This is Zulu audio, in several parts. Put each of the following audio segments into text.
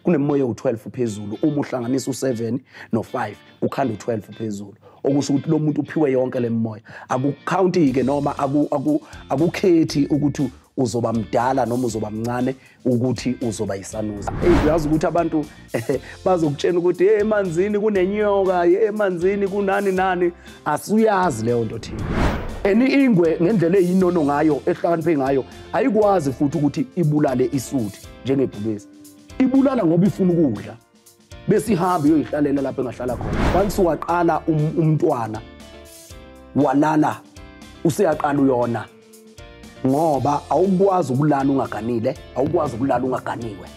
Kunemimoya ewu-12 phezulu, uma uhlanganisa u7 no5 ukhanda u12 phezulu, okusho ukuthi lo muntu uphiwe yonke le mimoya. Akukhawunti ke noma akukhethi ukuthi uzoba mdala noma uzoba mncane ukuthi uzoba yisanusi. Uyazi ukuthi abantu bazokutshela ukuthi hey emanzini kunenyoka, hey emanzini kunani nani, asuyazi leyo nto thina. Eni ingwe ngendlela eyinono ngayo, ehlakaniphe ngayo, ayikwazi futhi ukuthi ibulale isuthi njengebhubesi. Ibulala ngoba ifuna ukudla. Bese ihambe iyoyihlalela lapho engahlala khona. Once waqala umntwana walala, useyaqala uyona. Ngoba awukwazi ukulala ungaganile, awukwazi ukulala ungaganiwe.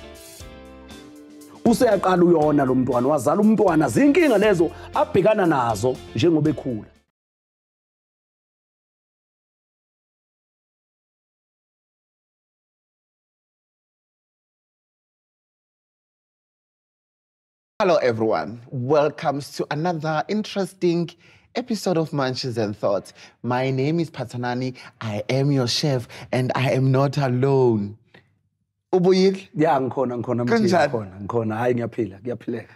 Useyaqala uyona lo mntwana, wazala umntwana, zinkinga lezo abhekana nazo njengoba ekhula. Hello everyone, welcome to another interesting episode of Munchies and Thoughts. My name is Phathanani, I am your chef and I am not alone. Ubuyile? Ya, ngikhona ngikhona ngikhona. Hayi ngiyaphila, ngiyaphileka.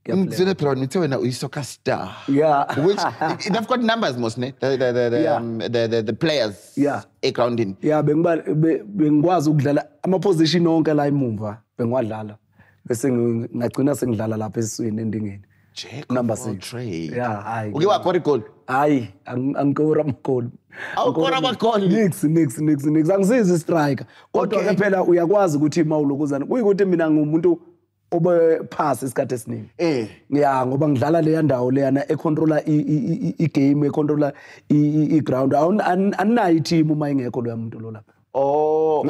Ngizwile phela nithe wena uyi-soccer star. Yeah. Which they've got numbers most, ne? The players. Yeah. Egroundini. Yeah, bengikwazi ukudlala ama position onke la emuva, bengiwadlala. Bese ngagcina sengidlala lapha esiswini endingeni. Number 6. Yeah, hayi. Uke wakora igoli? Hayi, angikora amagoli. Awukora amagoli? Nix. Angisizi striker. Kodwa ke phela uyakwazi ukuthi mawulokuzana. Kuyikuthi mina ngumuntu obe pass isikhathi esiningi. Yeah, ngoba ngidlala leya ndawo leyana econtroller i-game, econtroller i-ground. Aninayo i-team uma ingekho loya muntu lo lapha. Oh,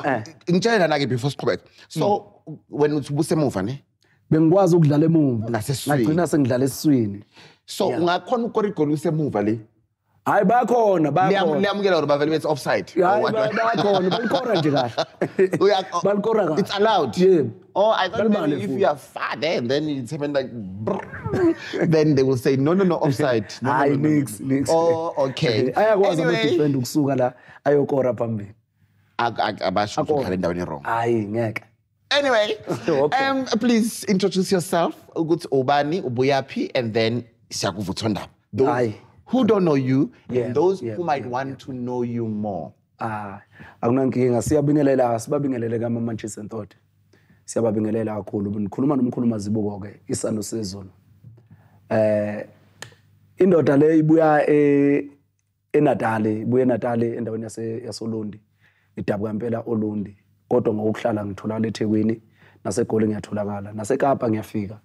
ngitshela na ke before siqhubeke. So when ubusemuva ne? Bengikwazi ukudlala emuva. Ngagcina sengidlala esiswini. So ungakhona ukukora igoli usemuva le? Hayi bayakhona, bayakhona. Liyamukela or bavele bethi offside? Hayi bayakhona, balikora nje kahle. Balikora kahle. It's allowed. Yeah. Oh, I thought maybe if you are far there then it's even like then they will say no offside. Hayi nix. Oh, okay. Ayakwazi ama-defend ukusuka la ayokora phambili. Abasho ukudlala endaweni wrong. Hayi ngeke. Anyway, okay. Please introduce yourself. Ukuthi ubani, ubuyaphi, and then siyakuvuthondaba. Those who don't know you, and those who might want to know you more. Akunankinga, siyabingelela, sibabingelele kama Munchies and Thought. Siyababingelela kakhulu. Ngikhuluma nomkhulu Mazibuko ke, isano sezulu. Indoda le ibuya eNatal, ibuya eNatal endaweni yaseLundi. Idabuka impela oLundi. Kodwa ngokuhlala ngitholakala eThekwini, naseGoli ngiyatholakala, naseKapa ngiyafika.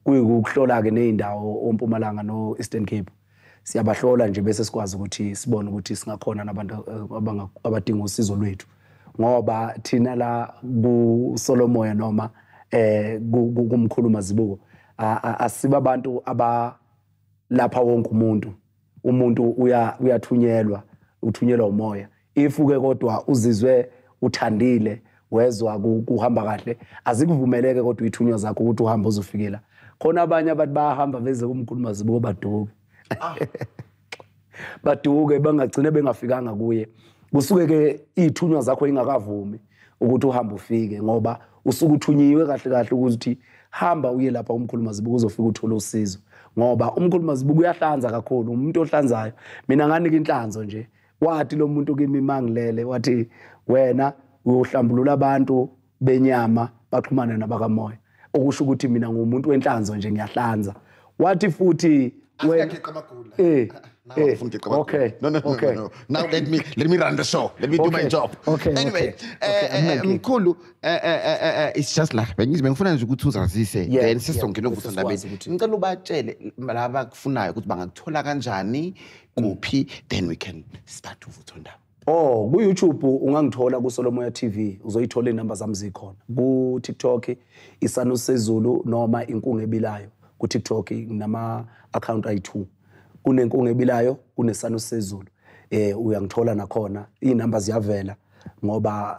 Kuyikuhlola ke nezindawo oMpumalanga no Eastern Cape. Siyabahlola nje bese sikwazi ukuthi sibone ukuthi singakhona nabantu abadinga usizo lwethu. Ngoba thina la ku Solomoya noma kumkhulu Mazibuko asiba abantu abalapha wonke umuntu. Umuntu uyathunyelwa, uthunyelwa umoya. If uke kodwa uzizwe uthandile wezwa kuhamba kahle, azikuvumeleke kodwa ithunywa zakho ukuthi uhambe uzofikela khona. Abanye abantu bayahamba beze kumkhulu Mazibuko baduke. Baduke bangagcine bengafikanga kuye. Kusuke ke ithunywa zakho ingakavumi ukuthi uhambe ufike, ngoba usuke uthunyiwe kahle kahle ukuthi hamba uye lapha umkhulu Mazibuko uzofika uthole usizo. Ngoba umkhulu Mazibuko uyahlanza kakhulu, umuntu ohlanzayo. Mina nganika inhlanzo nje. Wathi lo muntu kimi mangilele, wathi wena uyohlambulula abantu benyama baxhumane nabakamoya. Okusho ukuthi mina ngumuntu wenhlanzo nje, ngiyahlanza. Wathi futhi wena okay. No. Now let me run the show. Let me do my job. Okay. Anyway, mkhulu, it's just like bengifuna nje ukuthi uzazise then sesizongena ukuvuthondaba. Ngicela ubatshele laba kufunayo ukuthi bangakuthola kanjani, kuphi, then we can start uvuthondaba. Oh, ku YouTube ungangithola ku Solomoya TV, uzoyithola inamba zami zikhona. Ku TikTok isano sezulu noma inkungu ebilayo. Ku TikTok nginama account ayi2. Kunenkungu ebilayo, kunesano sezulu. Uyangithola nakhona, inamba ziyavela ngoba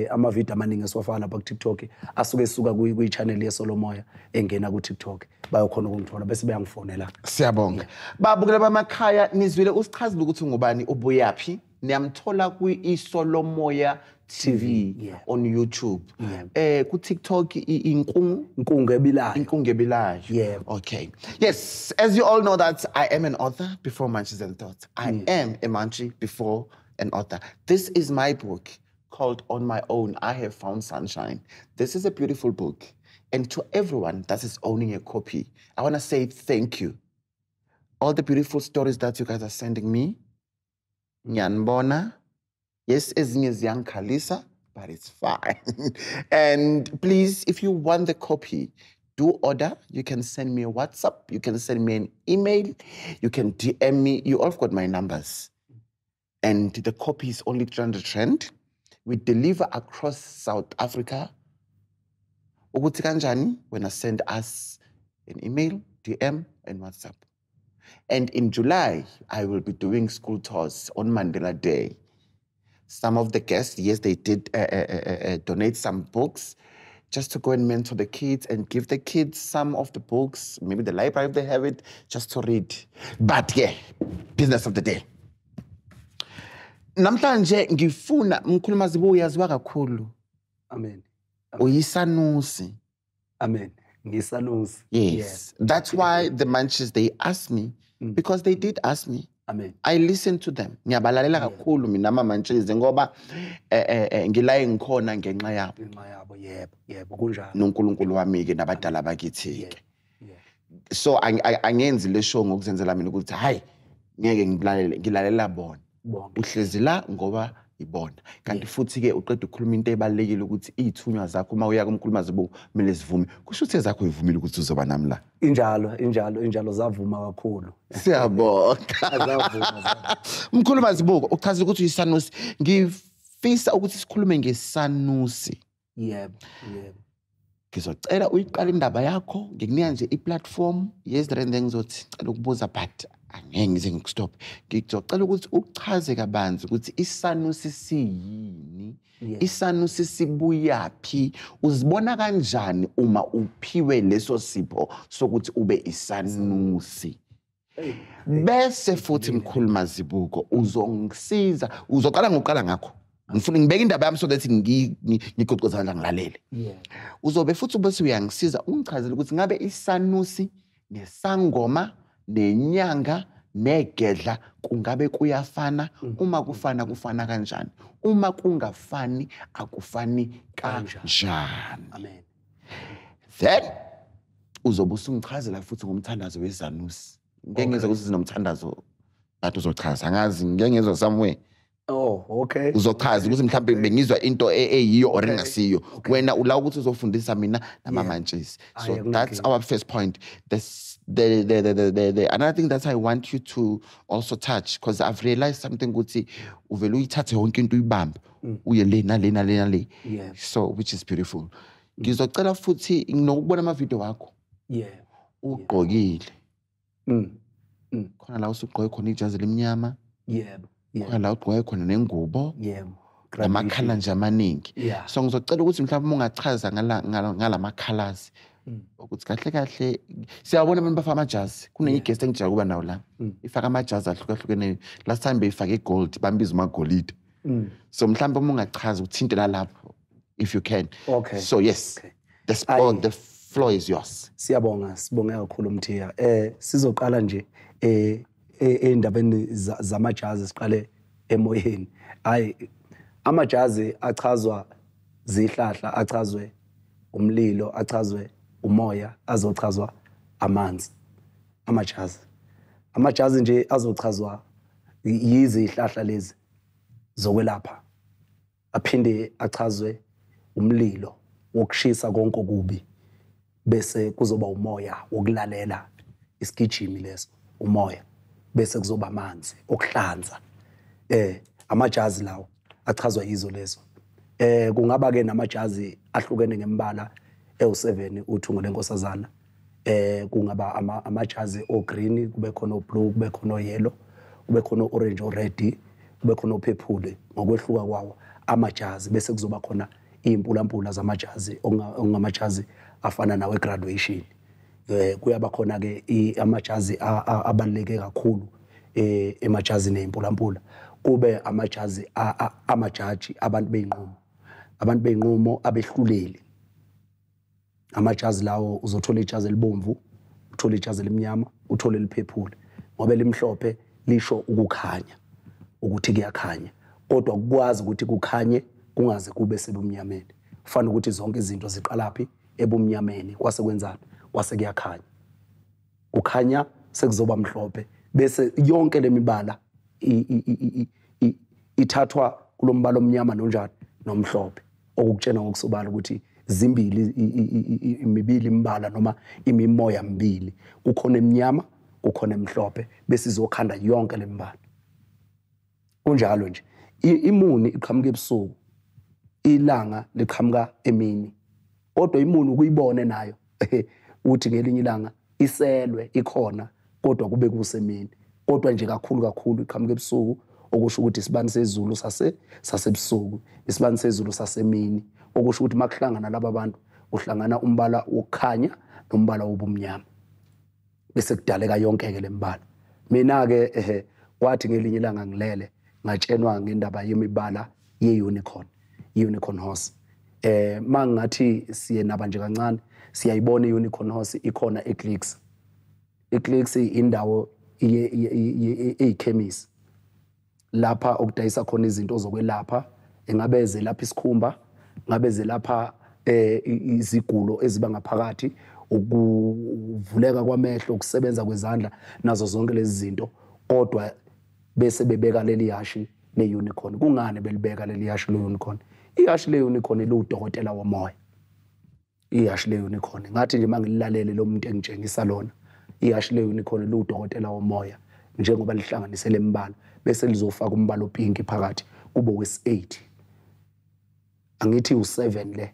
ama video amaningi esiwafaka lapha ku TikTok asuke esuka kwi channel yeSolomoya engena ku TikTok. Bayokhona ukungithola bese beyangifonela. Siyabonga. Babukela bamakhaya, nizwile usichazile ukuthi ngubani, ubuyaphi. Niyamthola kwi-Iso Lomoya TV on YouTube. Ku TikTok Inkungu Ebilayo. Inkungu Ebilayo. Yeah. Okay. Yes, as you all know that I am an author before Munchies and Thoughts. I am a munchie before an author. This is my book called On My Own, I Have Found Sunshine. This is a beautiful book. And to everyone that is owning a copy, I want to say thank you. All the beautiful stories that you guys are sending me. Nyanbona. Yes, ezinye ziyangikhalisa, but it's fine. And please, if you want the copy, do order. You can send me a WhatsApp. You can send me an email. You can DM me. You all have got my numbers. And the copy is only 300 rand. We deliver across South Africa. Ukuthi kanjani? When I send us an email, DM, and WhatsApp. And in July, I will be doing school tours on Mandela Day. Some of the guests, yes, they did donate some books just to go and mentor the kids and give the kids some of the books, maybe the library if they have it, just to read. But yeah, business of the day. Namhlanje ngifuna Mkhulu Mazibuko uyaziwa kakhulu. Amen. Uyisanusi. Amen. Ngisanusi. Yes. Yeah. That's why the munchies, they asked me, because they did ask me. Amen. I listen to them. Ngiyabalalela kakhulu mina ama munchies ngoba ngilaye ngikhona ngenxa yabo. Ngenxa yabo, yebo, yebo kunjalo. NoNkulunkulu wami ke nabadala bakithi ke. So angenzi le show ngokuzenzela mina ukuthi hayi ngeke ngilalele, ngilalela bona. Uhlezi la ngoba ibona. Kanti futhi ke uqeda ukukhuluma into ebalekile ukuthi izithunywa zakho uma uya kuMkhulu Mazibuko kumele sivume. Kusho ukuthi ezakho ivumile ukuthi uzoba nami la. Injalo, injalo, injalo zavuma kakhulu. Siyabonga. Zavuma. Mkhulu Mazibuko uchaza ukuthi uyisanusi. Ngifisa ukuthi sikhulume ngesanusi. Yebo, yebo. Ngizocela uyiqale indaba yakho, ngikunika nje i-platform yezirende ngizothi cela ukubuza but angeke ngize ngikustop. Ngizocela ukuthi uchaze kabanzi ukuthi isanusi siyini, isanusi sibuyaphi, uzibona kanjani uma uphiwe leso sipho sokuthi ube isanusi. Bese futhi Mkhulu Mazibuko uzongisiza, uzoqala ngokuqala ngakho. Ngifuna ngibeke indaba yami so that ngigoqozana ngilalele. Uzobe futhi bese uyangisiza ungichazele ukuthi ngabe isanusi nesangoma nenyanga negedla kungabe kuyafana, uma kufana kufana kanjani, uma kungafani akufani kanjani. Amen. Then uzobe usungichazela futhi ngomthandazo wezanusi. Ngeke ngizwe ukuthi sinomthandazo but uzochaza, angazi ngeke ngizwe somewhere. Oh, okay. Uzochaza ukuthi mhlawumbe bengizwa into eyiyo or engasiyo. Wena ula ukuthi uzofundisa mina namamantshisi. So that's our first point. The another thing that I want you to also touch, because I've realized something ukuthi uvele uyithathe yonke into uyibambe uye le nale nale nale. So which is beautiful. Ngizocela futhi nginokubona ama video wakho. Yeah. Ugqokile. Khona la usugqoke khona ijazi lemnyama. Yebo. Khona la ugqoke khona nengubo. Yebo. Amakhala nje amaningi. So ngizocela ukuthi mhlawumbe ungachaza ngala colors. Ukuthi kahle kahle siyabona abantu bafaka amajazi. Kunenye guest engijaka kuba nawo la. Ifaka amajazi ahlukahlukeneyo. Last time beyifake gold, bambiza umagolide. So mhlawumbe uma ungachaza uthinte lapho if you can. Okay. So yes. Okay. The floor is yours. Siyabonga, sibonge kakhulu Mthiya. Sizoqala nje endabeni zamajazi siqale emoyeni. Hayi, amajazi achazwa zihlahla, achazwe umlilo, achazwe umoya, azochazwa amanzi. Amajazi. Amajazi nje azochazwa yizihlahla lezi zokwelapha. Aphinde achazwe umlilo wokushisa konke okubi, bese kuzoba umoya wokulalela isigijimi leso, umoya, bese kuzoba amanzi okuhlanza. Amajazi lawo achazwa yizo lezo. Kungaba ke namajazi ahlukene ngembala ewu7 uthungo lenkosazana. Kungaba amajazi o green, kube khona o blue, kube khona o yellow, kube khona o orange, o red, kube khona o purple, ngokwehluka kwawo amajazi. Bese kuzoba khona impulampula zamajazi ongamajazi afana nawe graduation. Kuyaba khona ke amajazi abaluleke kakhulu emajazi neimpulampula. Kube amajazi amajaji, abantu beyinqumo, abantu beyinqumo, abehluleli. Amajazi lawo uzothola ijazi elibomvu, uthole ijazi elimnyama, uthole eliphephule, ngoba elimhlophe lisho ukukhanya, ukuthi kuyakhanya, kodwa kukwazi ukuthi kukhanye kungaze kube sebumnyameni. Kufana ukuthi zonke izinto ziqalaphi? Ebumnyameni. Kwase kwenzani? Kwase kuyakhanya. Kukhanya sekuzoba mhlophe, bese yonke lemibala ithathwa kulombala omnyama nonjani nomhlophe, okukutshena ngokusobala ukuthi zimbili imibili imbala noma imimoya mibili, kukhona emnyama, kukhona emhlophe, bese izokhanda yonke lembala. Kunjalo nje imuni iqhamuka ebusuku, ilanga liqhamuka emini, kodwa imuni ukuyibone nayo uthi ngelinye ilanga iselwe ikhona, kodwa kube kusemini. Kodwa nje kakhulu kakhulu iqhamuka ebusuku, okusho ukuthi isibani sezulu sasebusuku, isibani sezulu sasemini, okusho ukuthi makuhlangana laba bantu kuhlangana umbala wokukhanya nombala wobumnyama, bese kudaleka yonke ke lembala. Mina ke kwathi ngelinye ilanga ngilele ngatshenwa ngendaba yemibala ye-unicorn, i-unicorn horse. Mangathi siyenaba nje kancane, siyayibona i-unicorn horse ikhona eClicks. iClicks indawo eyikhemisi lapha okudayisa khona izinto zokwelapha, engabe zelapha isikhumba, ngabe zelapha izigulo eziba ngaphakathi, ukuvuleka kwamehlo, ukusebenza kwezandla, nazo zonke lezi zinto. Kodwa bese bebeka leli hashi le-unicorn. Kungani belibeka leli hashi le-unicorn? Ihashi le-unicorn liwudokotela womoya. Ihashi le-unicorn, ngathi nje mangililalele lo muntu engitshengisa lona, ihashi le-unicorn liwudokotela womoya, njengoba lihlanganise lembala, bese lizofaka umbala opinki phakathi kube wesi-8. Angithi u7 le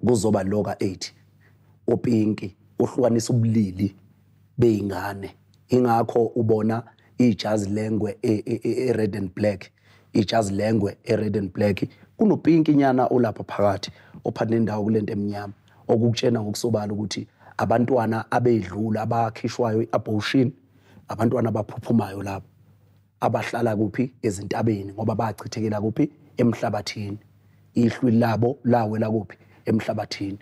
kuzoba lo ka8 opinki, ohlukanisa ubulili beingane. Ingakho ubona ijazi lengwe e-red and black, ijazi lengwe e-red and black kunopinki nyana olapha phakathi ophathe nendawo kulento emnyama, okukutshena ngokusobala ukuthi abantwana abedlula abakhishwayo i-abortion, abantwana abaphuphumayo labo abahlala kuphi? Ezintabeni, ngoba bachithekela kuphi? Emhlabathini. Ihlwi labo lawela kuphi? Emhlabathini.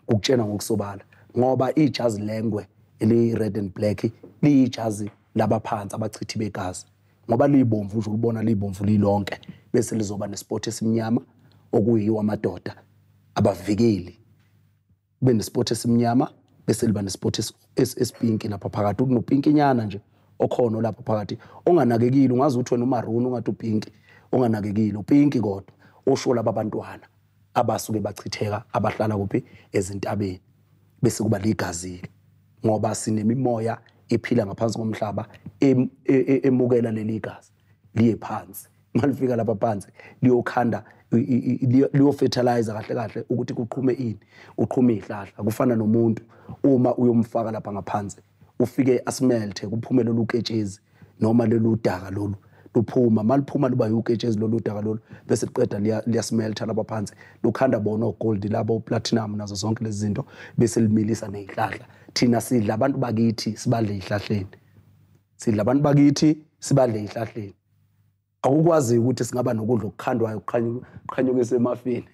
Ukutshena ngokusobala, ngoba ijazi lengwe eli red and black liyijazi labaphansi abachithi begazi, ngoba libomvu nje ulibona libomvu lilonke, bese lizoba nespot esimnyama okuyiwa amadoda abavikeli, kube nespot esimnyama, bese liba nespot esipinki lapha phakathi, kunopinki nyana nje okhona lapha phakathi onganakekile. Ungazi uthi wena umaroon, ungathi upinki, onganakekile upinki, kodwa osho laba abantwana abasuke bachitheka abahlala kuphi? Ezintabeni, bese kuba ligazi, ngoba sinemimoya ephila ngaphansi komhlaba emukela leli gazi liye phansi. Malifika lapha phansi liyokhanda, liyo fertilizer kahle kahle ukuthi kuqhume ini, kuqhume ihlahla. Kufana nomuntu uma uyomfaka lapha ngaphansi ufike asimelte, kuphume lolu ketshezi noma lolu daka lolu luphuma, maliphuma luba uketshezi lolu daka lolu, bese liqeda liyasimelta lapha phansi, lukhanda bona ogold labo, platinum nazo zonke lezi zinto, bese limilisa nezihlahla. Thina sidla abantu bakithi sibadle ihlahleni, sidla abantu bakithi sibadle ihlahleni. Akukwazi ukuthi singaba nokudla okukhandwayo kuqhanyukiswe emafini,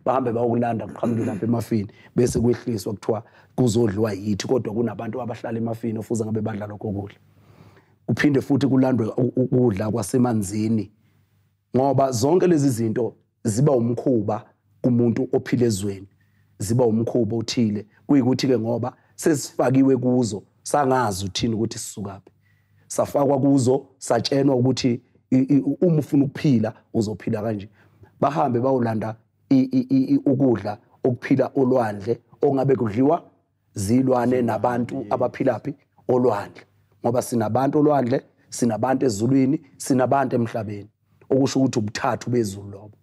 bahambe bayokulanda kuqhamuke lapha emafini, bese kwehliswa kuthiwa kuzodliwa yithi, kodwa kunabantu abahlala emafini ofuze ngabe badla lokho kudla. Kuphinde futhi kulandwe ukudla kwasemanzini, ngoba zonke lezi zinto ziba umkhuba kumuntu ophila ezweni, ziba umkhuba othile. Kuyikuthi-ke ngoba sesifakiwe kuzo sangazi uthini ukuthi sisukaphi, safakwa kuzo satshenwa ukuthi uma ufuna ukuphila uzophila kanje. Bahambe bayolanda ukudla okuphila olwandle, ongabe kudliwa zilwane nabantu abaphilaphi olwandle, ngoba sinabantu olwandle, sinabantu ezulwini, sinabantu emhlabeni, okusho ukuthi ubuthathu bezulu lobo,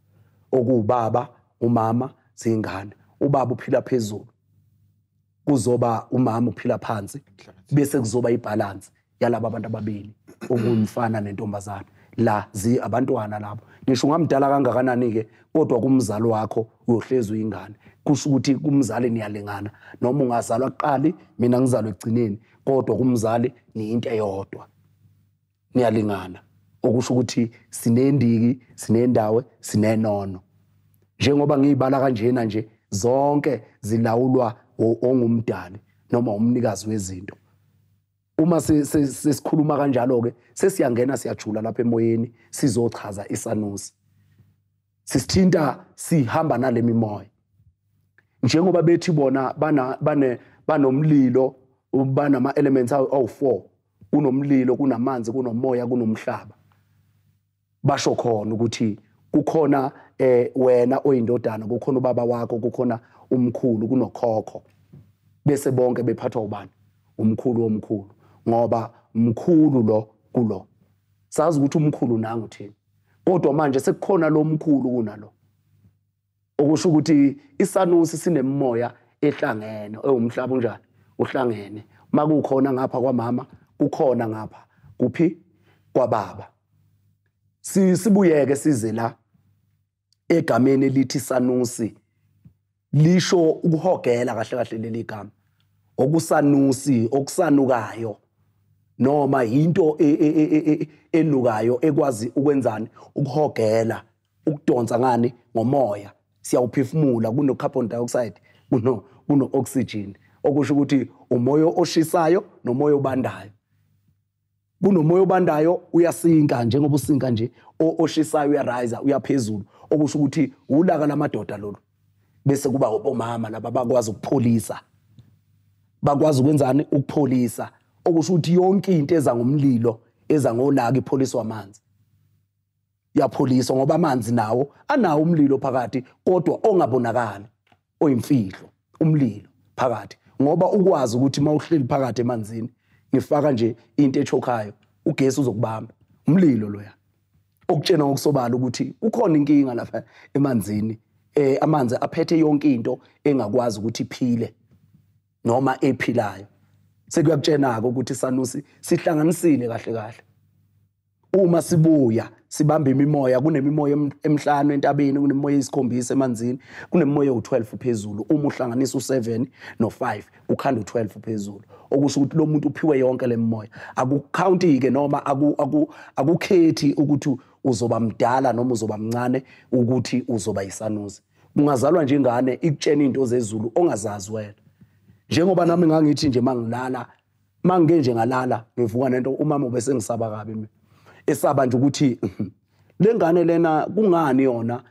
okuwubaba, umama, zingane. Ubaba uphila phezulu, kuzoba umama uphila phansi, bese kuzoba ibalance yalaba abantu ababili, okuyimfana nentombazana. La zi abantwana labo, ngisho ungamdala kangakanani ke, kodwa kumzali wakho uyohlezi uyingane. Kusho ukuthi kumzali niyalingana, noma ungazalwa kuqali, mina ngizalwe ekugcineni, kodwa kumzali niyinto eyodwa, Niyalingana. Okusho ukuthi sinendiki, sinendawo, sinenono. Njengoba ngiyibala kanjena nje zonke zilawulwa ongumdali noma umnikazi wezinto. Uma sesikhuluma kanjalo ke sesiyangena siyajula lapha emoyeni sizochaza isanusi. Sisithinta sihamba nale mimoya. Njengoba bethi bona banomlilo, banama elements awu4, kunomlilo, kunamanzi, kunomoya, kunomhlaba. Basho khona ukuthi kukhona wena oyindodana, kukhona ubaba wakho, kukhona umkhulu, kunokhokho. Bese bonke bephathwa ubani? Umkhulu womkhulu, ngoba mkhulu lo kulo. Sazi ukuthi umkhulu nangu thina. Kodwa manje sekukhona lo mkhulu kunalo. Okusho ukuthi isanusi sinemimoya ehlangene, ewumhlaba unjani? Uhlangene. Makukhona ngapha kwamama, kukhona ngapha kuphi? Kwababa. Sibuyeke size la egameni elithi sanusi, lisho ukuhogela kahle kahle leli gama. Okusanusi, okusanukayo, noma into enukayo ekwazi ukwenzani? Ukuhogela, ukudonsa ngani? Ngomoya. Siyawuphefumula, kuno carbon dioxide, kuno oxygen. Okusho ukuthi umoya oshisayo nomoya obandayo. Kunomoya obandayo uyasinka, njengoba usinka nje, oshisayo uyarise, uyaphezulu. Okusho ukuthi ulaka lamadoda lolu. Bese kuba omama laba bakwazi ukupholisa. Bakwazi ukwenzani? Ukupholisa. Okusho ukuthi yonke into eza ngomlilo, eza ngolaka, ipholiswa amanzi. Yapholiswa ngoba amanzi nawo anawo umlilo phakathi, kodwa ongabonakali, oyimfihlo, umlilo phakathi. Ngoba ukwazi ukuthi mawuhleli phakathi emanzini, ngifaka nje into echokayo, ugesi uzokubamba. Umlilo loya. Okutshena ngokusobala ukuthi kukhona inkinga lapha emanzini. Amanzi aphethe yonke into engakwazi ukuthi iphile noma ephilayo. Sekuyakutshena ukuthi sanusi sihlanganisile kahle kahle. Uma sibuya sibamba imimoya, kunemimoya emihlanu entabeni, kunemimoya eyisikhombisa emanzini, kunemimoya ewu12 phezulu. Uma uhlanganisa u7 no5 ukhanda u12 phezulu. Okusho ukuthi lo muntu uphiwe yonke le mimoya. Akucounti ke noma akukhethi ukuthi uzoba mdala noma uzoba mncane, ukuthi uzoba yisanusi. Ungazalwa nje ingane ikutshena into zezulu ongazazi wena. Njengoba nami ngangithi nje mangilala, mangike nje ngalala ngivuka nento, umama ubese ngisaba kabi mina. Esaba nje ukuthi lengane lena kungani yona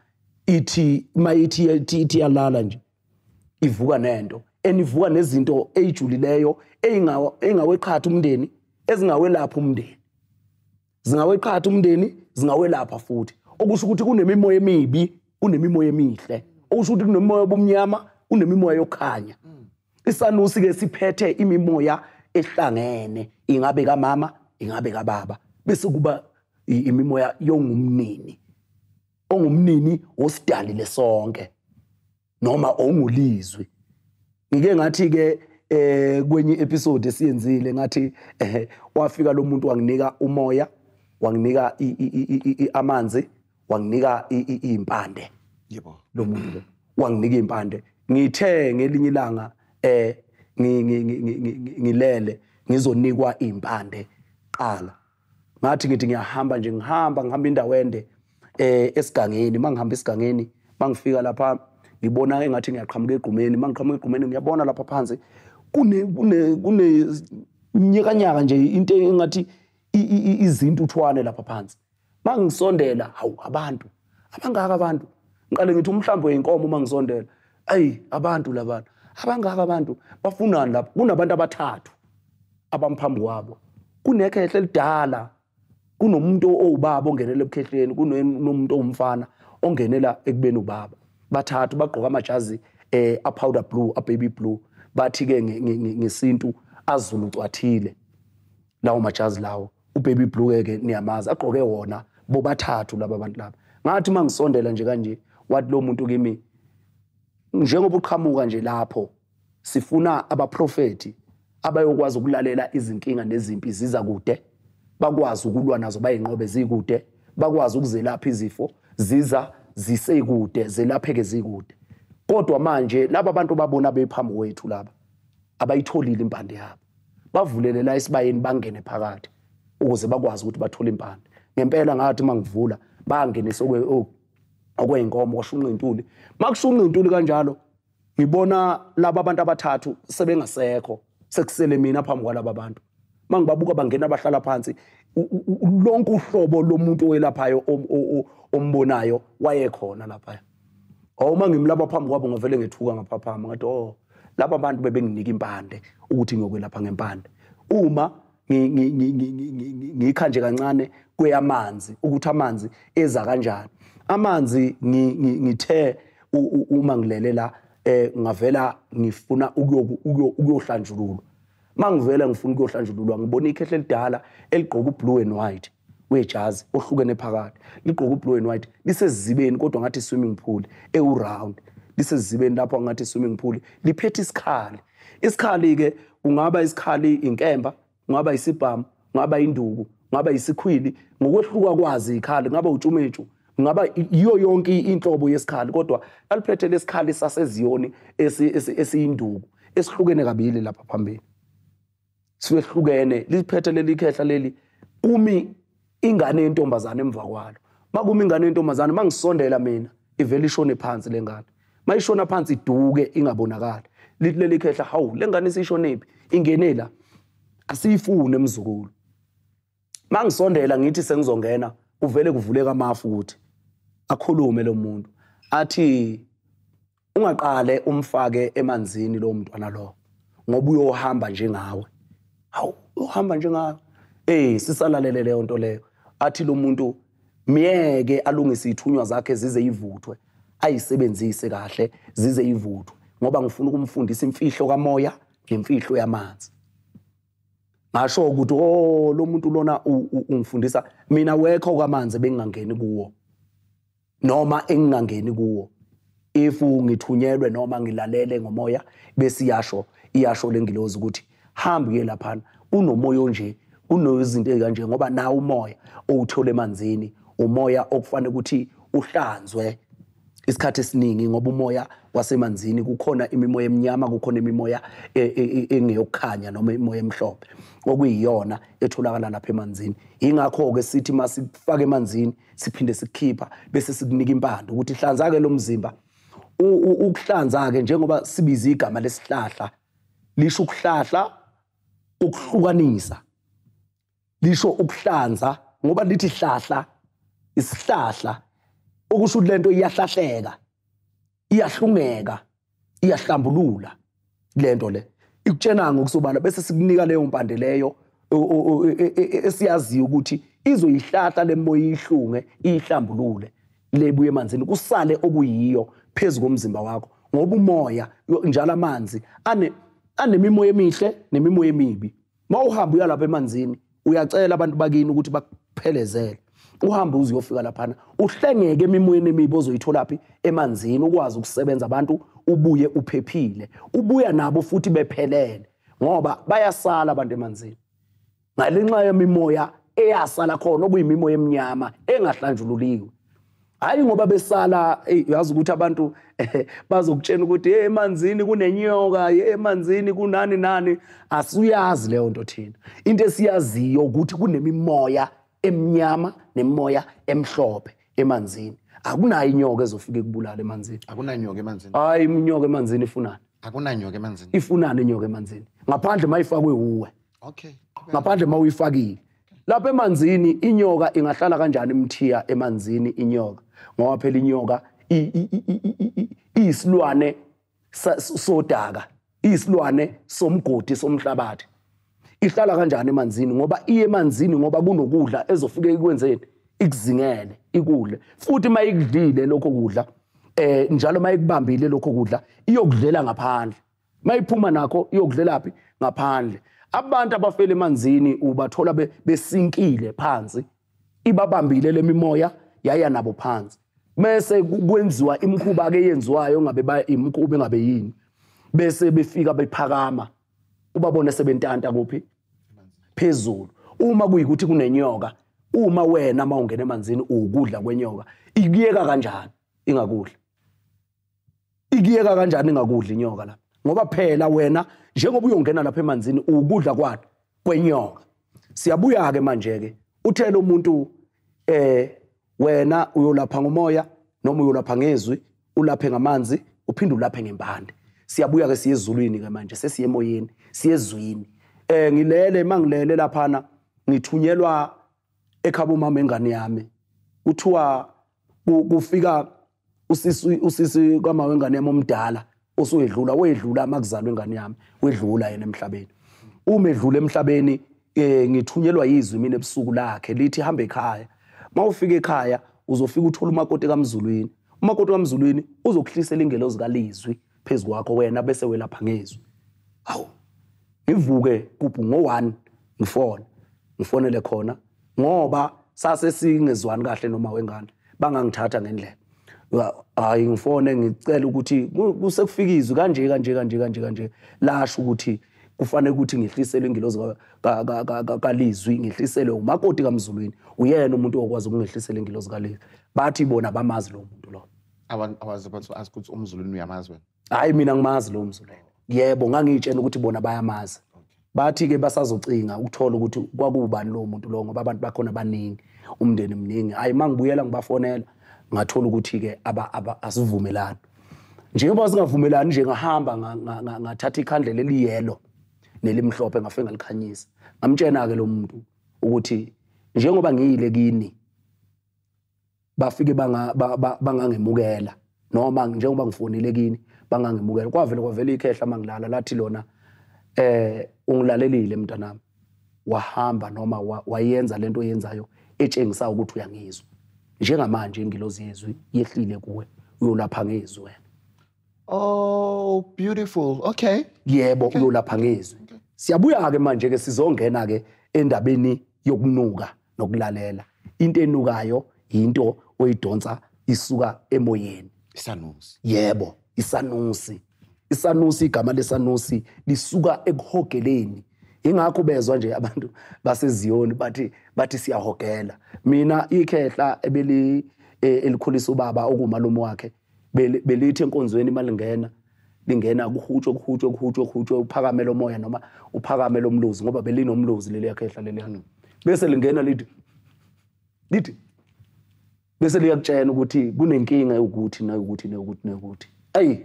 ithi mayithi ithi yalala nje ivuka nento, enivuka nezinto ezijulileyo engaweqhatha umndeni, ezingawelapha umndeni. Zingaweqhatha umndeni, zingawelapha futhi. Okusho ukuthi kunemimoya emibi, kunemimoya emihle. Okusho ukuthi kunemimoya obumnyama, kunemimoya yokhanya. Isanusi ke siphethe imimoya ehlangene, ingabe kamama, ingabe kababa. Bese kuba imimoya yongumnini, ongumnini osidalile sonke noma ongulizwi. Ngike ngathi ke kwenye episode esiyenzile ngathi wafika lo muntu wanginika umoya, wanginika amanzi, wanginika impande. Yebo. Lo muntu lo wanginika impande. Ngithe ngelinye ilanga ngilele ngizonikwa impande qala. Ngathi ngithi ngiyahamba nje, ngihamba indawo ende esigangeni. Mangihamba esigangeni, mangifika lapha ngibona engathi ngiyaqhamuka egqumeni. Mangiqhamuka egqumeni ngiyabona lapha phansi kune nyekanyaka nje, into engathi izintuthwane lapha phansi. Mangisondela, hawu abantu abangaka abantu. Ngiqale ngithi umhlambi weinkomo mangisondela, ayi abantu labantu abangaka abantu bafunani lapha? Kunabantu abathathu abamphambi kwabo. Kunekhehle elidala, kunomuntu owubaba ongenela ebukhehleni, kunomuntu owumfana ongenela ekubeni ubaba. Bathathu bagqoka amajazi a powder blue, a baby blue. Bathi ke ngesintu azulu cwathile lawo majazi lawo. Ubaby blue ke niyamazi, agqoke wona bobathathu laba bantu laba. Ngathi mangisondela nje kanje, wathi lo muntu kimi, njengoba uqhamuka nje lapho, sifuna abaprofeti abayokwazi ukulalela izinkinga nezimpi ziza kude, bakwazi ukulwa nazo bayinqobe zikude, bakwazi ukuzelapha izifo ziza zisekude, zelapheke zikude. Kodwa manje laba bantu babona bephambi kwethu laba abayitholile impande yabo, bavulele la esibayeni bangene phakathi. ukuze bakwazi ukuthi bathole impande. Ngempela ngathi mangivula bangenisa okweyinkomo kwashunqa intuli. Makushunqa intuli kanjalo ngibona laba abantu abathathu sebengasekho, sekusele mina phambi kwalaba bantu. Mangibabuka bangena bahlala phansi, lonke uhlobo lomuntu oyelaphayo ombonayo wayekhona lapha. Uma ngimlaba phambi kwabo ngavele ngethuka ngaphaphama ngathi oh laba bantu bebenginika impande ukuthi ngiyokwelapha ngempande. Uma ngikha nje kancane kweyamanzi ukuthi amanzi eza kanjani. Amanzi ngithe uma ngilele la ngavela ngifuna ukuyohlanjululwa. Mangivela ngifuna ukuyohlanjululwa ngibona ikhehle elidala eligqoka ublue and white wejazi ohlukene phakathi. Ligqoka ublue and white lisezibeni kodwa ngathi swimming pool ewu-round. Lisezibeni lapho ngathi swimming pool liphethe isikhali. Isikhali ke kungaba isikhali inkemba, kungaba isibhamu, kungaba induku, kungaba isikhwili, ngokwehluka kwazi ikhali, kungaba utshumetshu, kungaba iyo yonke inhlobo yesikhali, kodwa aliphethe lesikhali saseziyoni esiyinduku esihlukene kabili lapha phambili. Siwehlukene liphethe leli khehla leli kumi ingane yentombazane emva kwalo. Makumi ingane yentombazane mangisondela mina ivele ishone phansi lengane. Mayishona phansi iduke ingabonakali. Lithi leli khehla hawu lengane isishonephi ingene la asiyifune mzukulu. Mangisondela ngithi sengizongena uvele kuvuleka amafu ukuthi akhulume lo muntu athi ungaqale umfake emanzini lo mntwana lo ngoba uyohamba njengawe. Hawu uhamba njengawe. Sisalalele leyo nto leyo. Athi lo muntu miyeke alungise ithunywa zakhe zize ivuthwe, ayisebenzise kahle zize ivuthwe ngoba ngifuna ukumfundisa imfihlo kamoya nemfihlo yamanzi. Ngasho ukuthi oh lo muntu lona ungifundisa mina wekho kwamanzi bengingangeni kuwo noma engingangeni kuwo. If ngithunyelwe noma ngilalele ngomoya bese iyasho lengilozi ukuthi hamba uye laphana unomoya onje kunezinto ezikanje ngoba nawo umoya owuthola emanzini umoya okufanele ukuthi uhlanzwe isikhathi esiningi ngoba umoya wasemanzini kukhona imimoya eminyama, kukhona imimoya engeyokukhanya noma imimoya emhlophe okuyiyona etholakala lapha emanzini. Ingakho ke sithi masifake emanzini siphinde sikukhipha bese sikunika impande ukuthi hlanza ke lo mzimba. Ukuhlanza ke njengoba sibiza igama lesihlahla lisho ukuhlahla, ukuhlukanisa, lisho ukuhlanza ngoba lithi hlahla isihlahla okusho ukuthi lento iyahlahleka, iyahlungeka, iyahlambulula lento le ikutshena ngokusobala bese sikunika leyo mpande leyo esiyaziyo ukuthi izoyihlahla lemoya ihlunge ihlambulule lebuye emanzini kusale okuyiyo phezu komzimba wakho ngoba umoya njalo amanzi anemimoya emihle nemimoya emibi. Mawuhamba uya lapha emanzini uyacela abantu bakini ukuthi bakuphelezele, uhambe uze uyofika laphana uhlengeke emimoyeni emibi ozoyitholaphi emanzini ukwazi ukusebenza abantu ubuye uphephile, ubuya nabo futhi bephelele ngoba bayasala abantu emanzini ngalenxa yemimoya eyasala khona okuyimimoya eminyama engahlanjululiwe. Hayi ngoba besala, uyazi ukuthi abantu bazokutshena ukuthi emanzini kunenyoka, emanzini kunani nani. Asiyazi leyo nto thina. Into esiyaziyo ukuthi kunemimoya emnyama nemimoya emhlophe emanzini. Akunayo inyoka ezofika ikubulala emanzini. Akunanyoka emanzini. Hayi inyoka emanzini ifunani? Akunanyoka emanzini. Ifunani inyoka emanzini? Ngaphandle mayifakwe uwe. Okay. Ngaphandle mawuyifakile. Lapha emanzini inyoka ingahlala kanjani imthiya emanzini inyoka? Ngoba phela inyoka iyisilwane sodaka, iyisilwane somgodi somhlabathi. Ihlala kanjani emanzini? Ngoba iye emanzini ngoba kunokudla ezofike ikwenzeni, ikuzingele, ikudle. Futhi mayikudlile lokho kudla, njalo mayikubambile lokho kudla, iyokudlela ngaphandle. Mayiphuma nakho iyokudlela phi? Ngaphandle. Abantu abafele emanzini ubathola besinkile phansi, ibabambile lemimoya yaya nabo phansi. Bese kwenziwa imikhuba ke yenziwayo ngabe imikhuba engabe yini, bese befika bephakama ubabone sebentanta kuphi? Phezulu. Uma kuyikuthi kunenyoka, uma wena mawungena emanzini ukudla kwenyoka, ikuyeka kanjani ingakudla? Ikuyeka kanjani ingakudla inyoka lapha? Ngoba phela wena njengoba uyongena lapha emanzini ukudla kwani? Kwenyoka. Siyabuya ke manje ke, uthele umuntu wena uyolapha ngomoya noma uyolapha ngezwi, ulaphe ngamanzi, uphinde ulaphe ngempande. Siyabuya ke siye ezulwini ke manje, sesiye emoyeni, siye ezwini. Ngilele, mangilele laphana ngithunyelwa ekhabo mama engane yami. Kuthiwa kufika usisi kwama wengane yami omdala osuyedlula, wedlula makuzalwa ingane yami, wedlula yena emhlabeni. Uma edlula emhlabeni ngithunyelwa izwi mina ebusuku lakhe lithi hamba ekhaya. Mawufika ekhaya uzofika uthola umakoti kaMzulwini. Umakoti kaMzulwini uzokuhlisela ingelozi kalizwi phezu kwakho wena bese welapha ngezwi. Hawu, ngivuke kuphu ngo1 ngifone. Ngifonele khona ngoba sase singezwani kahle noma wengane, bangangithatha ngendlela. Hayi ngifone ngicela ukuthi kusekufika izwi kanje kanje kanje kanje kanje, lasho ukuthi kufanele ukuthi ngihlisele ingelozi kalizwi, ngihlisele umakoti kaMzulwini, uyena umuntu okwazi ukungihlisela ingelozi kalizwi. Bathi bona bamazi lo muntu lo. I was about to ask ukuthi uMzulwini uyamazi wena? Hayi mina ngimazi lo Mzulwini. Yebo, ngangitshena ukuthi bona bayamazi. Bathi ke basazocinga ukuthola ukuthi kwakubani lo muntu lo, ngoba abantu bakhona baningi, umndeni mningi. Hayi mangibuyela ngibafonela ngathola ukuthi ke asivumelani. Njengoba singavumelani nje ngahamba ngathatha ikhandlela eliyelo nelimhlophe ngafike ngalikhanyisa. Ngamtshena ke lo muntu ukuthi njengoba ngiyile kini bafike bangangemukela, noma njengoba ngifonile kini bangangemukela. Kwavele kwavela ikhehla mangilala lathi lona ungilalelile mntanami, wahamba noma wayenza lento oyenzayo etshengisa ukuthi uyangizwa. Njengamanje ingilozi yezwi yehlile kuwe, uyolapha ngezwi wena. Oh, beautiful. Okay. Yebo, uyolapha ngezwi. Siyabuya ke manje ke sizongena ke endabeni yokunuka nokulalela. Into enukayo into oyidonsa isuka emoyeni. Isanusi. Yebo, isanusi. Isanusi, igama lesanusi lisuka ekuhogeleni. Ingakho bezwa nje abantu baseZiyoni bathi siyahogela. Mina ikhehla ebeli elikhulisa ubaba okumalume wakhe belithi enkonzweni malingena lingena kuhutshwe kuhutshwe kuhutshwe kuhutshwe uphakame lo moya noma uphakame lo mlozi, ngoba belinomlozi leli yakhehla leli. Bese lingena lithi bese liyakutshena ukuthi kunenkinga ukuthi nokuthi nokuthi nokuthi. Ayi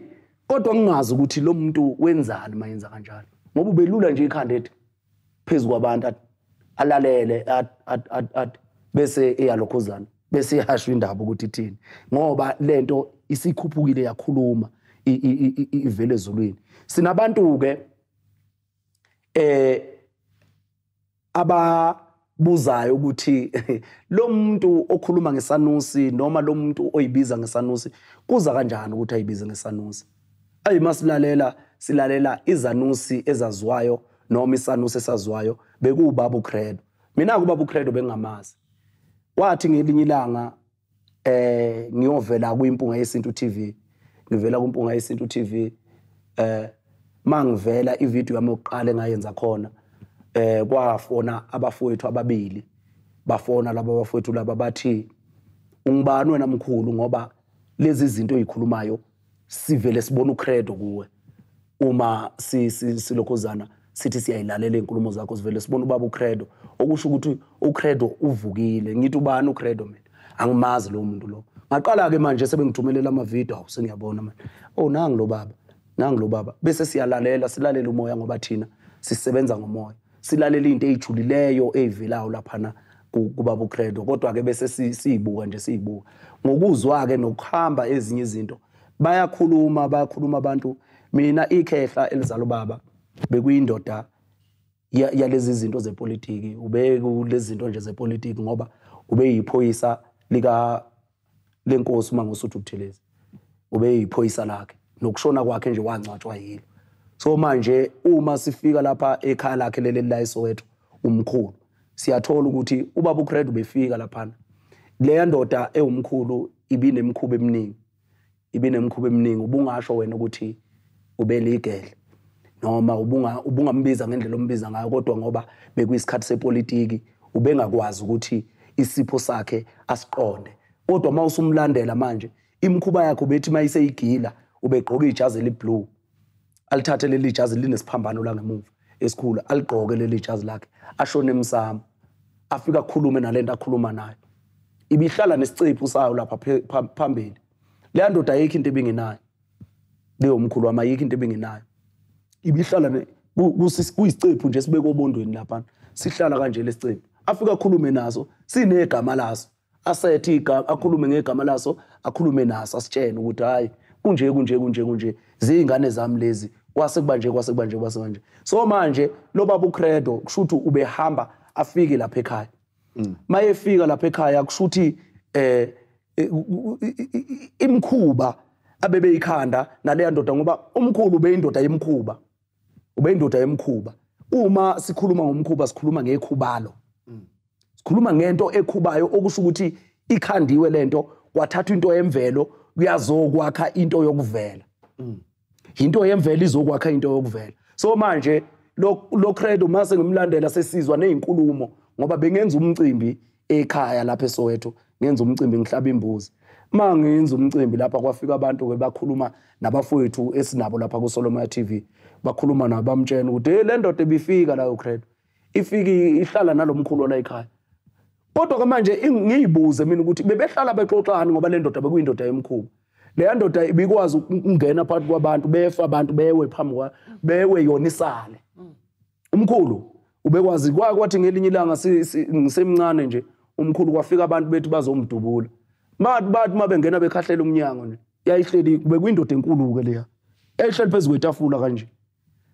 kodwa ngingazi ukuthi lo muntu wenzani mayenza kanjalo, ngoba ubelula nje ikhanda ethi phezu kwabantu alalele at bese eyalokhuzana, bese ihashwa indaba ukuthi ithini, ngoba lento isikhuphukile yakhuluma ivele ezulwini. Sinabantu ke ababuzayo ukuthi lo muntu okhuluma ngesanusi noma lo muntu oyibiza ngesanusi kuza kanjani ukuthi ayibize ngesanusi. Ayi masilalela, silalela izanusi ezaziwayo noma isanusi esaziwayo bekuwubaba uCredo. Mina kubaba uCredo bengamazi. Wathi ngelinye ilanga ngiyovela kwiMpunga Yesintu TV, ngivela kuMpunga Yesintu TV, mangivela ivideo yami yokuqala engayenza khona, kwafona abafowethu ababili, bafona laba abafowethu laba bathi ungubani wena mkhulu, ngoba lezi zinto oyikhulumayo sivele sibona uCredo kuwe. Uma silokhuzana sithi siyayilalela izinkulumo zakho sivele sibona ubaba uCredo, okusho ukuthi uCredo uvukile. Ngithi ubani uCredo mina? Angimazi lo muntu lo. Ngaqala ke manje sebengithumelela ama video, awu sengiyabona manje, oh nangi lo baba, nangi lo baba. Bese siyalalela, silalela umoya ngoba thina sisebenza ngomoya, silalela into ezijulileyo ezivelayo laphana kubaba uCredo. Kodwa ke bese siyibuka nje, siyibuka ngokuzwa ke nokuhamba ezinye izinto. Bayakhuluma, bayakhuluma abantu. Mina ikhehla elizalo baba bekuyindoda yalezi zinto zepolitiki, ubekulezi zinto nje zepolitiki ngoba ubeyiphoyisa lika lenkosi uMangosuthu Buthelezi, ubeyiphoyisa lakhe, nokushona kwakhe nje wangcwatshwa yilo. So manje uma sifika lapha ekhaya lakhe leli la eSoweto umkhulu, siyathola ukuthi ubaba uCredo ubefika laphana. Leya ndoda ewumkhulu ibinemkhuba eminingi, ibinemkhuba eminingi. Ubungasho wena ukuthi ubeligele noma ubungambiza ngendlela ombiza ngayo, kodwa ngoba bekuyisikhathi sepolitiki ubengakwazi ukuthi isipho sakhe asiqonde. Kodwa mawusumlandela manje imkhuba yakhe ubethi mayiseyigila ubegqoka ijazi eliblue, alithathe leli jazi linesiphambano la ngemuva esikhulu, aligqoke leli jazi lakhe, ashone emsamo, afika akhulume nalento akhuluma nayo. Ibihlala nesicephu sayo lapha phambili. Leya ndoda ayikho into ebingenayo. Leyo mkhulu wami ayikho into ebingenayo. Ibihlala kuyisicephu nje sibeke obondweni lapha. Sihlala kanje lesicephu. Afika akhulume naso, sinegama laso. Asethe igama, akhulume ngegama laso, akhulume naso, asitshene ukuthi hayi kunje kunje kunje kunje, zingane zami lezi, kwase kuba nje kwase kuba nje kwase kanje. So manje lo baba uCredo kusho ukuthi ubehamba afike lapha ekhaya. Mayefika lapha ekhaya kusho ukuthi imkhuba abebeyikhanda naleya ndoda, ngoba umkhulu ubeyindoda yemkhuba. Ubeyindoda yemkhuba. Uma sikhuluma ngomkhuba sikhuluma ngekhubalo. Sikhuluma ngento ekhubayo, okusho ukuthi ikhandiwe lento, kwathathwa into yemvelo kuyazokwakha into yokuvela. Into yemvelo izokwakha into yokuvela. So manje lo Credo mase ngimlandela sesizwa nezinkulumo, ngoba bengenza umcimbi ekhaya lapha eSoweto, ngenza umcimbi ngihlaba imbuzi. Mangenza umcimbi lapha kwafika abantu ke bakhuluma nabafowethu esinabo lapha ku Solomoya TV, bakhuluma nabo bamtshela ukuthi hey, le ndoda ebifika la uCredo ifiki ihlala nalomkhulu la ekhaya. Kodwa ke manje ngiyibuze mina ukuthi bebehlala bexoxana, ngoba le ndoda bekuyindoda yemkhuba. Leya ndoda ibikwazi ukungena phakathi kwabantu, befa abantu bewe phambi kwa bewe yona isale. Umkhulu ubekwazi kwathi ngelinye ilanga ngisemncane nje umkhulu kwafika abantu bethu bazomdubula. Bathi mabengena bekhahlela umnyango nje, yayihleli bekuyindoda enkulu ke leya. Yayihleli phezulu kwetafula kanje.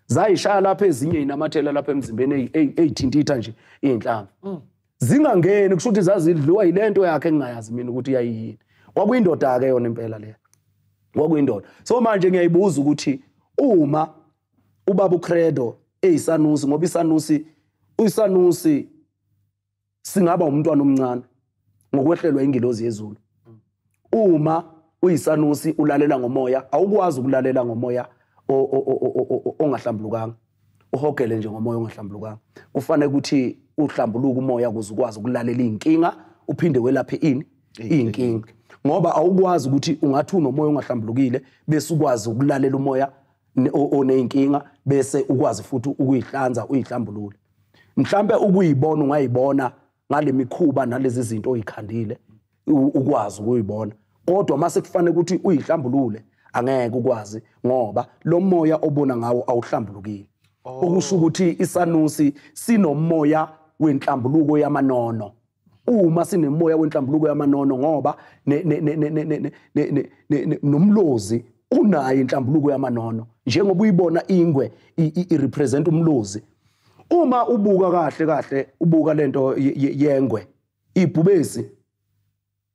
Zayishaya lapha ezinye inamathela lapha emzimbeni eyithintitha nje inhlamvu. Zingangeni kusho ukuthi zazidliwa yilento yakhe engingayazi mina ukuthi yayiyini. Kwakuyindoda ke yona impela leya. Kwakuyindoda. So manje ngiyayibuza ukuthi uma ubaba uCredo eyisanusi, ngoba isanusi uyisanusi singaba umntwana omncane ngokwehlelwa ingilozi yezulu. Uma uyisanusi ulalela ngomoya, awukwazi ukulalela ngomoya ongahlambulukanga. Uhogele nje ngomoya ongahlambulukanga. Kufanele ukuthi uhlambuluke umoya ukuze ukwazi ukulalela inkinga, uphinde welaphe ini inkinga. Ngoba awukwazi ukuthi ungathi unomoya ongahlambulukile bese ukwazi ukulalela umoya oneyinkinga bese ukwazi futhi ukuyihlanza uyihlambulule. Mhlambe ukuyibona ungayibona ngale mikhuba nalezi zinto oyikhandile ukwazi ukuyibona, kodwa mase kufanele ukuthi uyihlambulule angeke ukwazi, ngoba lo moya obona ngawo awuhlambulukile. Okusho ukuthi isanusi sinomoya wenhlambuluko yamanono. Uma sinemoya wenhlambuluko yamanono, ngoba nomlozi unayo inhlambuluko yamanono, njengoba uyibona ingwe i-represent umlozi. Uma ubuka kahle kahle ubuka lento yengwe, ibhubesi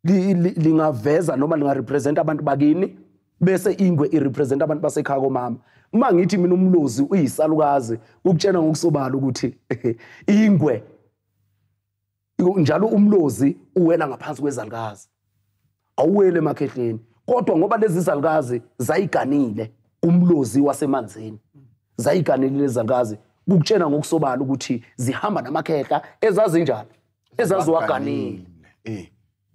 lingaveza noma lingarepresent abantu bakini, bese ingwe irepresent abantu basekhaya komama. Uma ngithi mina umlozi uyisalukazi, ukutshena ngokusobala ukuthi ingwe njalo umlozi uwela ngaphansi kwezalukazi, awuwele emakhehleni. Kodwa ngoba lezi zalukazi zayiganile umlozi wasemanzini, zayiganile lezi zalukazi, ukutshena ngokusobala ukuthi zihamba namakhehla ezazinjalo ezaziwaganile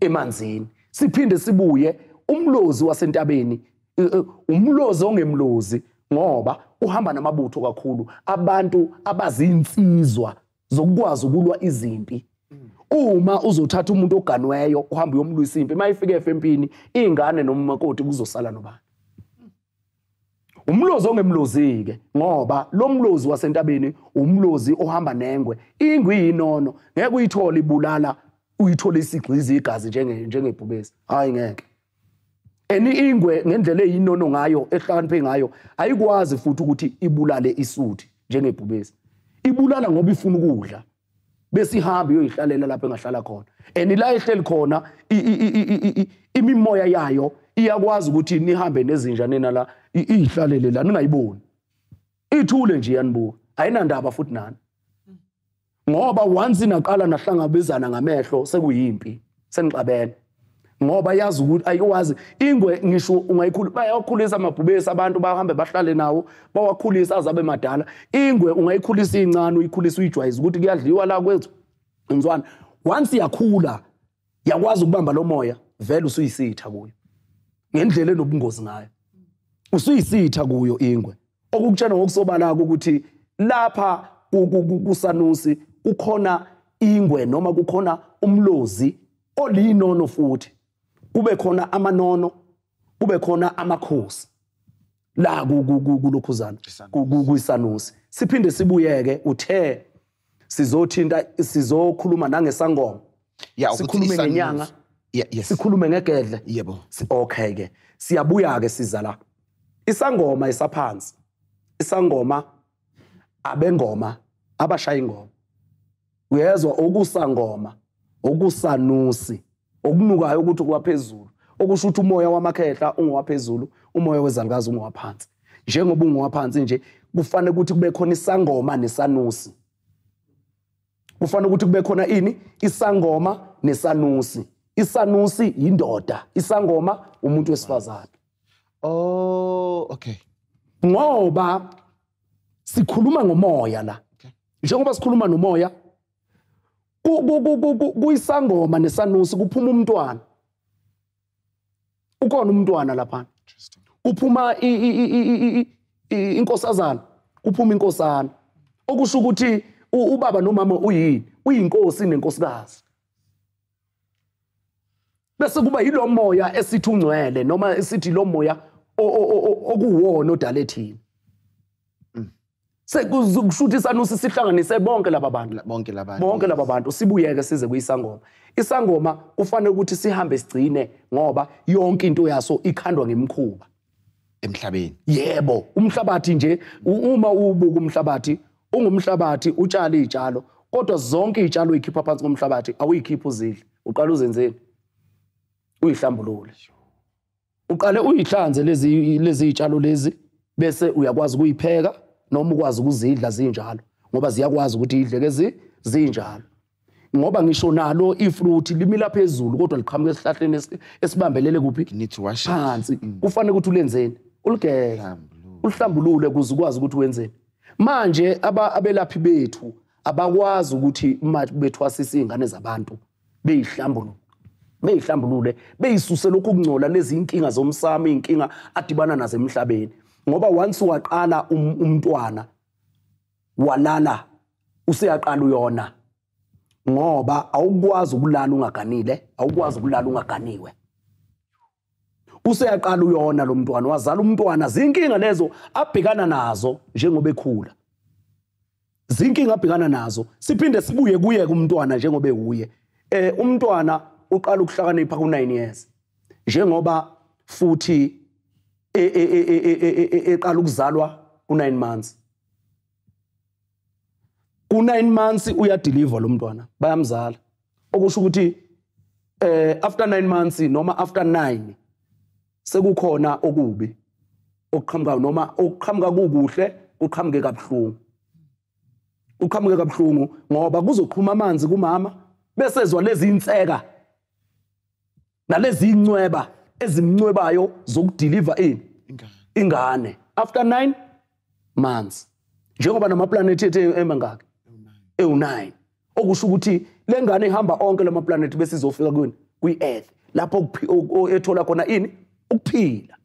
emanzini. Siphinde sibuye umlozi wasentabeni, umlozi ongemlozi, ngoba uhamba namabutho kakhulu, abantu abazinsizwa zokukwazi ukulwa izimpi. Uma uzothatha umuntu oganweyo uhambe uyomlwisa impi, mayifike empini ingane nomakoti kuzosala nobani? Umlozi ongemlozi ke, ngoba lo mlozi wasentabeni umlozi ohamba nengwe. Ingwe iyinono, ngeke uyithole ibulala, uyithole isigxizi igazi njengebhubesi. Hayi ngeke. Eni ingwe ngendlela eyinono ngayo, ehlakaniphe ngayo, ayikwazi futhi ukuthi ibulale isuthi njengebhubesi. Ibulala ngoba ifuna ukudla, bese ihambe iyoyihlalela lapho engahlala khona. Eni la ehleli khona imimoya yayo iyakwazi ukuthi nihambe nezinja nina la, ihlalele la ningayiboni, ithule nje iyanibuka, ayinandaba futhi nani. Ngoba once inaqala nahlangabezana ngamehlo sekuyimpi, senixabene. Ngoba yazi ukuthi ayikwazi ingwe, ngisho ungayikhulisa, bayakhulisa amabhubesi abantu, bahambe bahlale nawo, bawakhulisa azabe madala. Ingwe ungayikhulisa incane, uyikhulisa uyijwayeze ukuthi kuyadliwa la kwethu inzwana. Once yakhula yakwazi ukubamba lo moya, vele usuyisitha kuyo ngendlela enobungozi ngayo. Usuyisitha kuyo ingwe. Okukutshena ngokusobala ukuthi Lapha kusanusi kukhona ingwe noma kukhona umlozi olinono, futhi kube khona amanono, kube khona amakhosi la kulokhuzana kuyisanusi. Siphinde sibuyeke, uthe sizothinta, sizokhuluma nangesangoma, sikhulume ngenyanga, sikhulume ngegedle. Yebo. Okay ke, siyabuya ke siza la. Isangoma isaphansi, isangoma abengoma abashaya ingoma, uyezwa, okusangoma, okusanusi, okunukayo ukuthi kwaphezulu, okusho ukuthi umoya wamakhehla ungowaphezulu, umoya wezalukazi ungowaphansi. Njengoba ungowaphansi nje, kufanele ukuthi kube khona isangoma nesanusi. Kufanele ukuthi kube khona ini? Isangoma nesanusi. Isanusi yindoda, isangoma umuntu wesifazane. Oh, okay. Ngoba sikhuluma ngomoya la. Njengoba sikhuluma nomoya, kuyisangoma nesanusi kuphuma umntwana. Ukhona umntwana lapha. Kuphuma inkosazana, kuphuma inkosana. Okusho ukuthi ubaba nomama uyini? Uyinkosi nenkosikazi. Bese kuba yilo moya esithi ungcwele noma esithi lo moya okuwona odale thina. Sekushuthi isanusi sihlanganise bonke laba bantu. Bonke laba bantu. Bonke laba bantu sibuyeke size kuyisangoma. Isangoma kufanele ukuthi sihambe sigcine, ngoba yonke into yaso ikhandwa ngemikhuba emhlabeni. Yebo, umhlabathi nje, uma ubuka umhlabathi, ungumhlabathi utshala izitshalo, kodwa zonke izitshalo uyikhipha phansi komhlabathi, awuyikhiphi uzidle. Uqala uzenzeni? Uyihlambulule. Uqale uyihlanze lezi izitshalo lezi, bese uyakwazi ukuyipheka noma ukwazi ukuzidla zinjalo, ngoba ziyakwazi ukuthi idleke zinjalo. Ngoba ngisho nalo ifruit limila phezulu kodwa liqhamuka esihlahleni esibambelele kuphi? Phansi. Kufanele ukuthi ulenzeni? Uligeze, ulihlambulule ukuze ukwazi ukuthi wenzeni. Manje abelaphi bethu abakwazi ukuthi bethwasise izingane zabantu beyihlambulule, beyihlambulule, beyisuse lokhu kungcola, lezi inkinga zomsamo, inkinga adibana nazo emhlabeni. Ngoba once waqala umntwana walala, useyaqala uyona. Ngoba awukwazi ukulala ungaganile, awukwazi ukulala ungaganiwe. Useyaqala uyona lo mntwana, wazala umntwana, zinkinga lezo abhekana nazo njengoba ekhula. Zinkinga abhekana nazo. Siphinde sibuye kuye kumntwana njengoba ewuye. Umntwana uqala ukuhlakanipha ku-9 years. Njengoba futhi eqala ukuzalwa ku-9 months. Ku-9 months uyadeliver lo mntwana, bayamzala. Okusho ukuthi after 9 months noma after 9 sekukhona okubi okuqhamuka, noma okuqhamuka kukuhle kuqhamuke kabuhlungu. Kuqhamuke kabuhlungu ngoba kuzoqhuma amanzi kumama, bese ezwa lezi inseka nalezi incweba ezimncwebayo zokudeliver ini? Ingane. After 9 months. Njengoba namaplanethi ethu emangaki? Ewu9. Okusho ukuthi le ngane ihamba onke lamaplanethi bese izofika kuyini? Kwi-Earth. Lapho ethola khona ini? Ukuphila.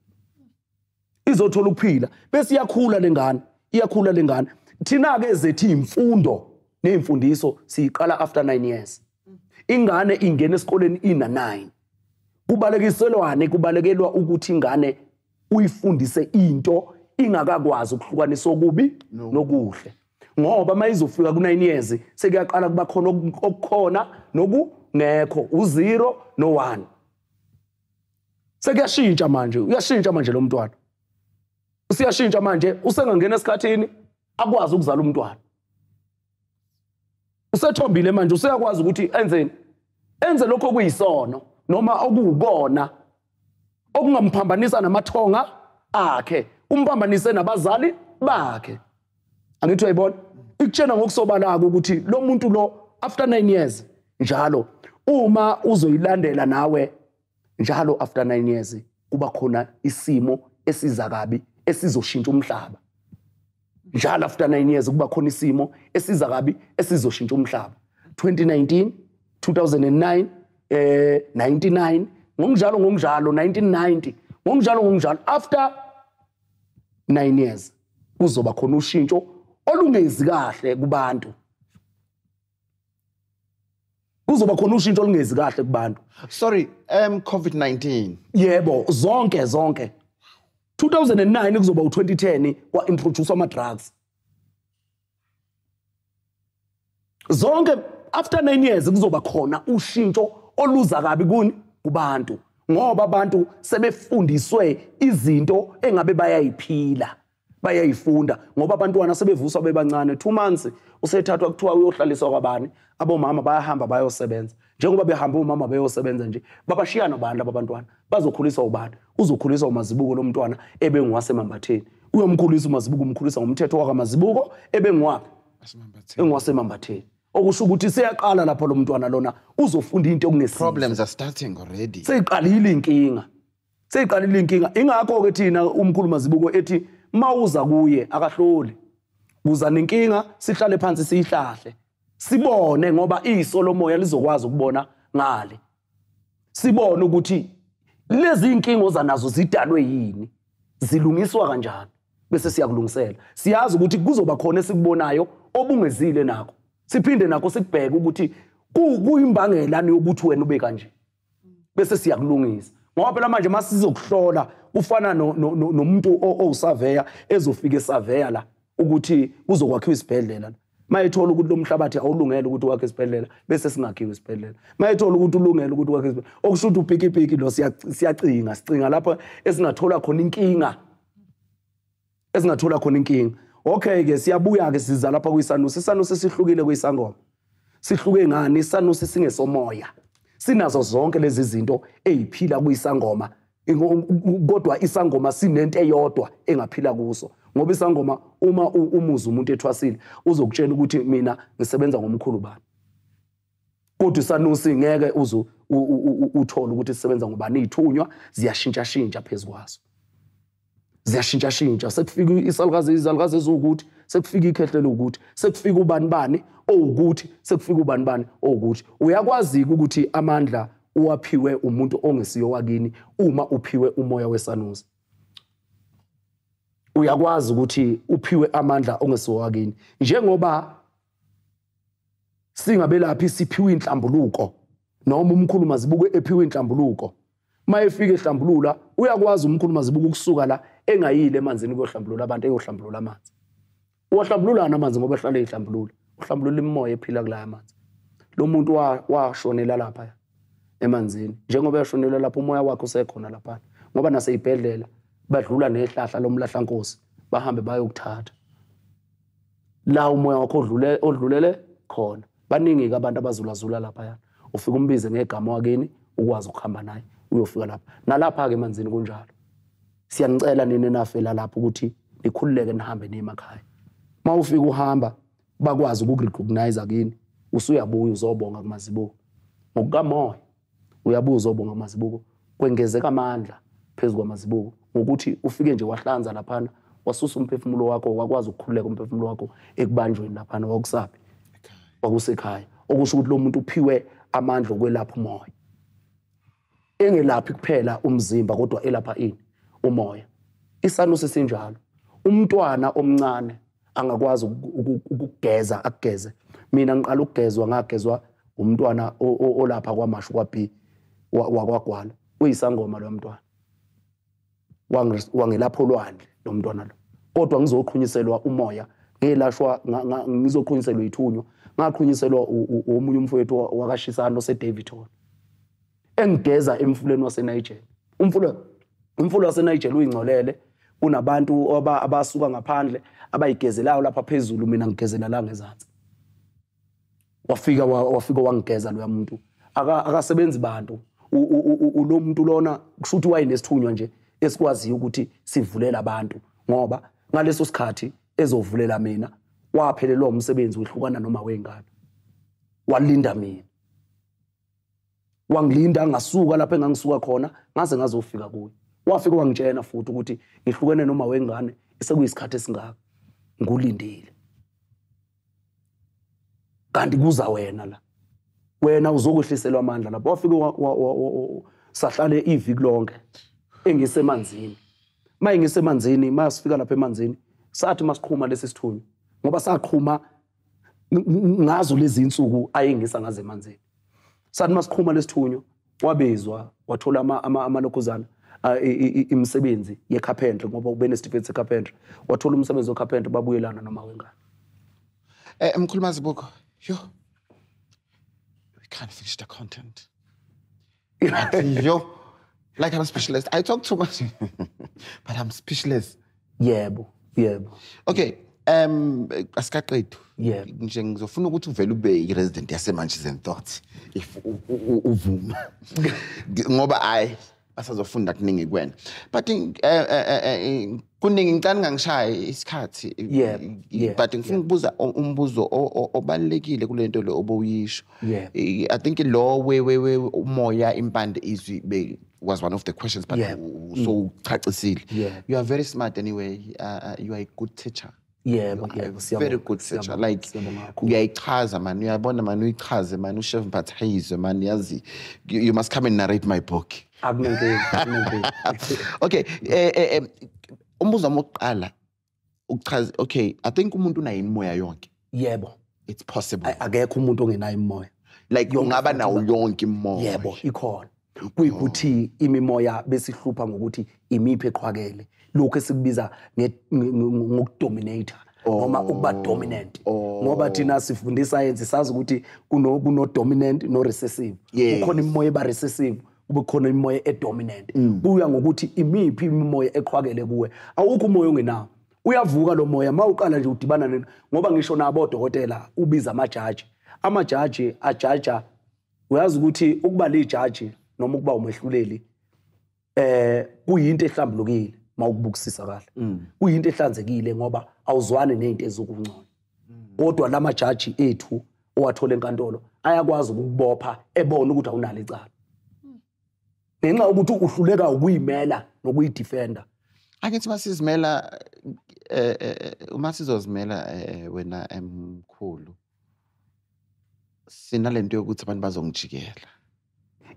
Izothola ukuphila. Bese iyakhula le ngane, iyakhula le ngane. Thina ke ezethu imfundo nezimfundiso siyiqala after 9 years. Ingane ingena esikoleni ina 9. Kubalekiselwane, kubalekelwa ukuthi ingane uyifundise into ingakakwazi ukuhlukanisa okubi nokuhle. Ngoba mayizofika ku9 years sekuyaqala kuba khona okukhona nokungekho, u0 no1. Sekuyashintsha manje, uyashintsha manje lo mntwana. Usiyashintsha manje, usengangena esikhathini akwazi ukuzala umntwana. Usethombile manje, useyakwazi ukuthi enzeni? Enze lokho okuyisono noma okuwukona okungamphambanisa namathonga akhe, umphambanise nabazali bakhe. Angithi uyayibona? Ikutshena ngokusobalaka ukuthi lo muntu lo after 9 years njalo uma uzoyilandela nawe njalo after 9 years kuba khona isimo esiza kabi esizoshintsha umhlaba. Njalo after 9 years kuba khona isimo esiza kabi esizoshintsha umhlaba. 2019, 2009, 99, ngokunjalo ngokunjalo, 1990, ngokunjalo ngokunjalo, after 9 years kuzoba khona ushintsho olungezi kahle kubantu. Kuzoba khona ushintsho olungezi kahle kubantu. Sorry, COVID-19. Yebo, zonke zonke. 2009 kuzoba u2010 kwa introduce ama drugs. Zonke after 9 years kuzoba khona ushintsho oluza kabi kuni kubantu, ngoba abantu sebefundiswe izinto engabe bayayiphila, bayayifunda, ngoba abantwana sebevuswa bebancane. 2 months usethathwa kuthiwa uyohlaliswa kwabani, abomama bayahamba bayosebenza. Njengoba behamba omama bayosebenza nje, babashiya nabantu abantwana bazokhuliswa ubani? Uzokhuliswa uMazibuko lo mntwana ebengiwasemambatheni. Uyomkhulisa uMazibuko, umkhulisa ngomthetho wakaMazibuko ebengiwaphi? Engiwasemambatheni. Okusho ukuthi seyaqala lapho lo mntwana lona uzofunda into okungesizo. Problems are starting already. Seyiqalile inkinga. Seyiqalile inkinga. Ingakho ke thina umkhulu Mazibuko ethi mawuza kuye akahloli. Kuza nenkinga sihlale phansi siyihlahle. Sibone, ngoba iso lomoya lizokwazi ukubona ngale. Sibone ukuthi lezi inkinga ozanazo zidalwe yini, zilungiswa kanjani, bese siyakulungisela. Siyazi ukuthi kuzoba khona esikubonayo obungezile nakho. Siphinde nakho sikubheke ukuthi kuyimbangela yokuthi wena ube kanje, bese siyakulungisa. Ngoba phela manje masizokuhlola kufana nomuntu owusaveya ezofika esaveya la ukuthi kuzokwakhiwa isibhedlela. Mayethola ukuthi lo mhlabathi awulungele ukuthi wakhe isibhedlela, bese singakhiwa isibhedlela. Mayethola ukuthi ulungele ukuthi wakhe isibhedlela, okusho ukuthi upikipiki lo siyacinga, sicinga lapho esingathola khona inkinga. Esingathola khona inkinga. Okay ke siyabuya ke siza lapha kuyisanusi. Isanusi sihlukile kuyisangoma. Sihluke ngani? Isanusi singesomoya. Sinazo zonke lezi zinto eziphila kuyisangoma, kodwa isangoma sinento eyodwa engaphila kuso. Ngoba isangoma uma umuzi umuntu ethwasile uzokutshela ukuthi mina ngisebenza ngomkhulu bani. Kodwa isanusi ngeke uze uthole ukuthi sisebenza ngobani. Izithunywa ziyashintsha phezukwazo. Ziyashintsha. Sekufika isalukazi, izalukazi eziwukuthi, sekufika ikhehle ukuthi, sekufika ubani bani owukuthi, sekufika ubani bani owukuthi. Uyakwazi ukuthi amandla uwaphiwe umuntu ongesiyo wakini uma uphiwe umoya wesanusi. Uyakwazi ukuthi uphiwe amandla ongesiyo wakini. Njengoba singabelaphi siphiwe inhlambuluko, noma umkhulu Mazibuko ephiwe inhlambuluko, mayefika ehlambulula uyakwazi umkhulu Mazibuko ukusuka la engayile emanzini kuyohlambulula abantu, eyohlambulula amanzi. Uwahlambulula amanzi ngoba ehlale ehlambulula, uhlambulula imimoya ephila kulaya amanzi. Lo muntu washonela lapha emanzini, njengoba yashonela lapha umoya wakhe usekhona lapha, ngoba naseyibhedlela badlula nehlahla lomlahlankosi bahambe bayokuthatha la umoya wakho odlulele khona. Baningi ke abantu abazulazula lapha, ufika umbize ngegama wakini ukwazi ukuhamba naye uyofika lapha. Nalapha ke emanzini kunjalo. Siyanicela nini nafela lapho ukuthi nikhululeke nihambe niye emakhaya. Mawufika uhamba bakwazi ukukurecognize kini, usuyabuya uzobonga kuMazibuko. Ngokukamoya uyabuya uzobonga kuMazibuko, kwengezeka amandla phezulu kwaMazibuko ngokuthi ufike nje wahlanza laphana, wasusa umphefumulo wakho, wakwazi ukukhululeka umphefumulo wakho ekubanjweni laphana wakusaphi, wakusekhaya. Okusho ukuthi lo muntu uphiwe amandla okwelapha umoya, engelaphi kuphela umzimba kodwa elapha ini umoya. Isanusi sinjalo. Umntwana omncane angakwazi ukugeza akugeze. Mina ngiqala ukugezwa ngagezwa umntwana olapha kwaMashu kwaB wakwaGwala. Uyisangoma lo mntwana, wangelapha olwandle lo mntwana lo. Kodwa ngizoqhunyiselwa umoya, ngelashwa ngizoqhunyiselwa ithunywa, ngaqhunyiselwa omunye umfowethu wakashisana oseDaveyton, engigeza emfuleni waseNiger. Umfula waseNiger uyingcolele, kunabantu abasuka ngaphandle abayigezelayo lapha phezulu, mina ngigezela la ngezansi. Wafika wangigeza loya muntu. Akasebenzi bantu. Lo muntu lona kusho ukuthi wayenesithunywa nje esikwaziyo ukuthi sivulela abantu, ngoba ngaleso sikhathi ezovulela mina waphelelwa umsebenzi, wehlukana noma wengane, walinda mina, wangilinda ngasuka lapho engangisuka khona ngaze ngazofika kuye. Wafika wangitshena futhi ukuthi ngihlukene noma wengane sekuyisikhathi esingaka ngulindile, kanti kuza wena la, wena uzokuhliselwa amandla lapho. Wafika sahlale iviki lonke engisemanzini. Maye ngisemanzini, masifika lapha emanzini sathi masiqhuma lesi sithunywa, Ngoba saqhuma ngazo lezi insuku ayengisa ngaze emanzini. Sathi masiqhuma lesithunywa wabizwa wathola amalokhuzana imisebenzi yecarpentry ngoba ube nesitifiketi secarpentry, wathola umsebenzi wecarpentry, babuyelana noma wengane. Mkhulu Mazibuko, yo, we can't finish the content. Yo, like I'm specialist. I talk too much, but I'm speechless. Yebo, yebo. Okay, asikaqedwa. Yebo. Nje ngizofuna ukuthi uvele ube i-resident yaseMunchies and Thoughts if uvuma. Ngoba ayi basazofunda kuningi kuwena. But kuningi ngicela ngingangishayi isikhathi. Yeah. But ngifuna ukubuza umbuzo obalulekile kule nto le obuyisho. Yeah. I think lo we umoya impande izwi was one of the questions, but so uchacisile. You are very smart anyway. You are a good teacher. Yeah, very good teacher. Like uyayichaza man, uyabona man, uyichaze man, uChef Mphathizwe man, yazi. You must come and narrate my book. Okay, umbuzo wami wokuqala ukuchaza, okay, I think umuntu unayo imimoya yonke. Yebo. It's possible. Akekho umuntu ongenayo imimoya. Like ungaba nawo yonke imimoya. Yebo, ikhona. Kuyikuthi imimoya besihlupha ngokuthi imiphi eqhwakele. Lokho esikubiza ngokudominate noma ukuba dominant. Ngoba thina sifunda iscience sazi ukuthi kuno dominant no recessive. Kukhona imimoya eba recessive, kube khona imimoya edominant. Kuya ngokuthi imiphi imimoya eqhwakele kuwe. Awukho umoya ongenawo. Uyavuka lo moya mawuqala nje udibana nini, ngoba ngisho nabo odokotela ubiza amajaji. Amajaji ajaja, uyazi ukuthi ukuba lijaji noma ukuba umehluleli kuyinto ehlambulukile mawukubukisisa kahle. Kuyinto ehlanzekile ngoba awuzwani nezinto ezokungcono. Kodwa lamajaji ethu owathola enkantolo ayakwazi ukukubopha ebona ukuthi awunalo icala. Ngenxa yokuthi uhluleka ukuyimela nokuyidefender. Ake masizimela uma sizozimela wena emkhulu, sinalento yokuthi abantu bazongijikela.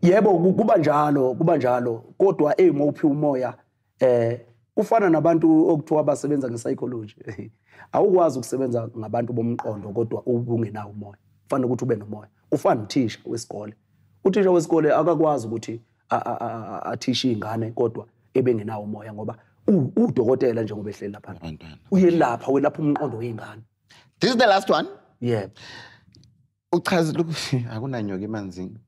Yebo, kuba njalo, kuba njalo. Kodwa mawuphi umoya kufana nabantu okuthiwa basebenza ngepsychology. Awukwazi ukusebenza ngabantu bomqondo kodwa ubungenawo umoya. Kufanele ukuthi ube nomoya. Ufana uthisha wesikole. Uthisha wesikole akakwazi ukuthi athishe ingane kodwa ebengenawo umoya, ngoba udokotela njengoba ehleli lapha. Uyelapha, welapha umqondo weingane. This is the last one. Yeah. Uchazile ukuthi akunanyoka emanzini.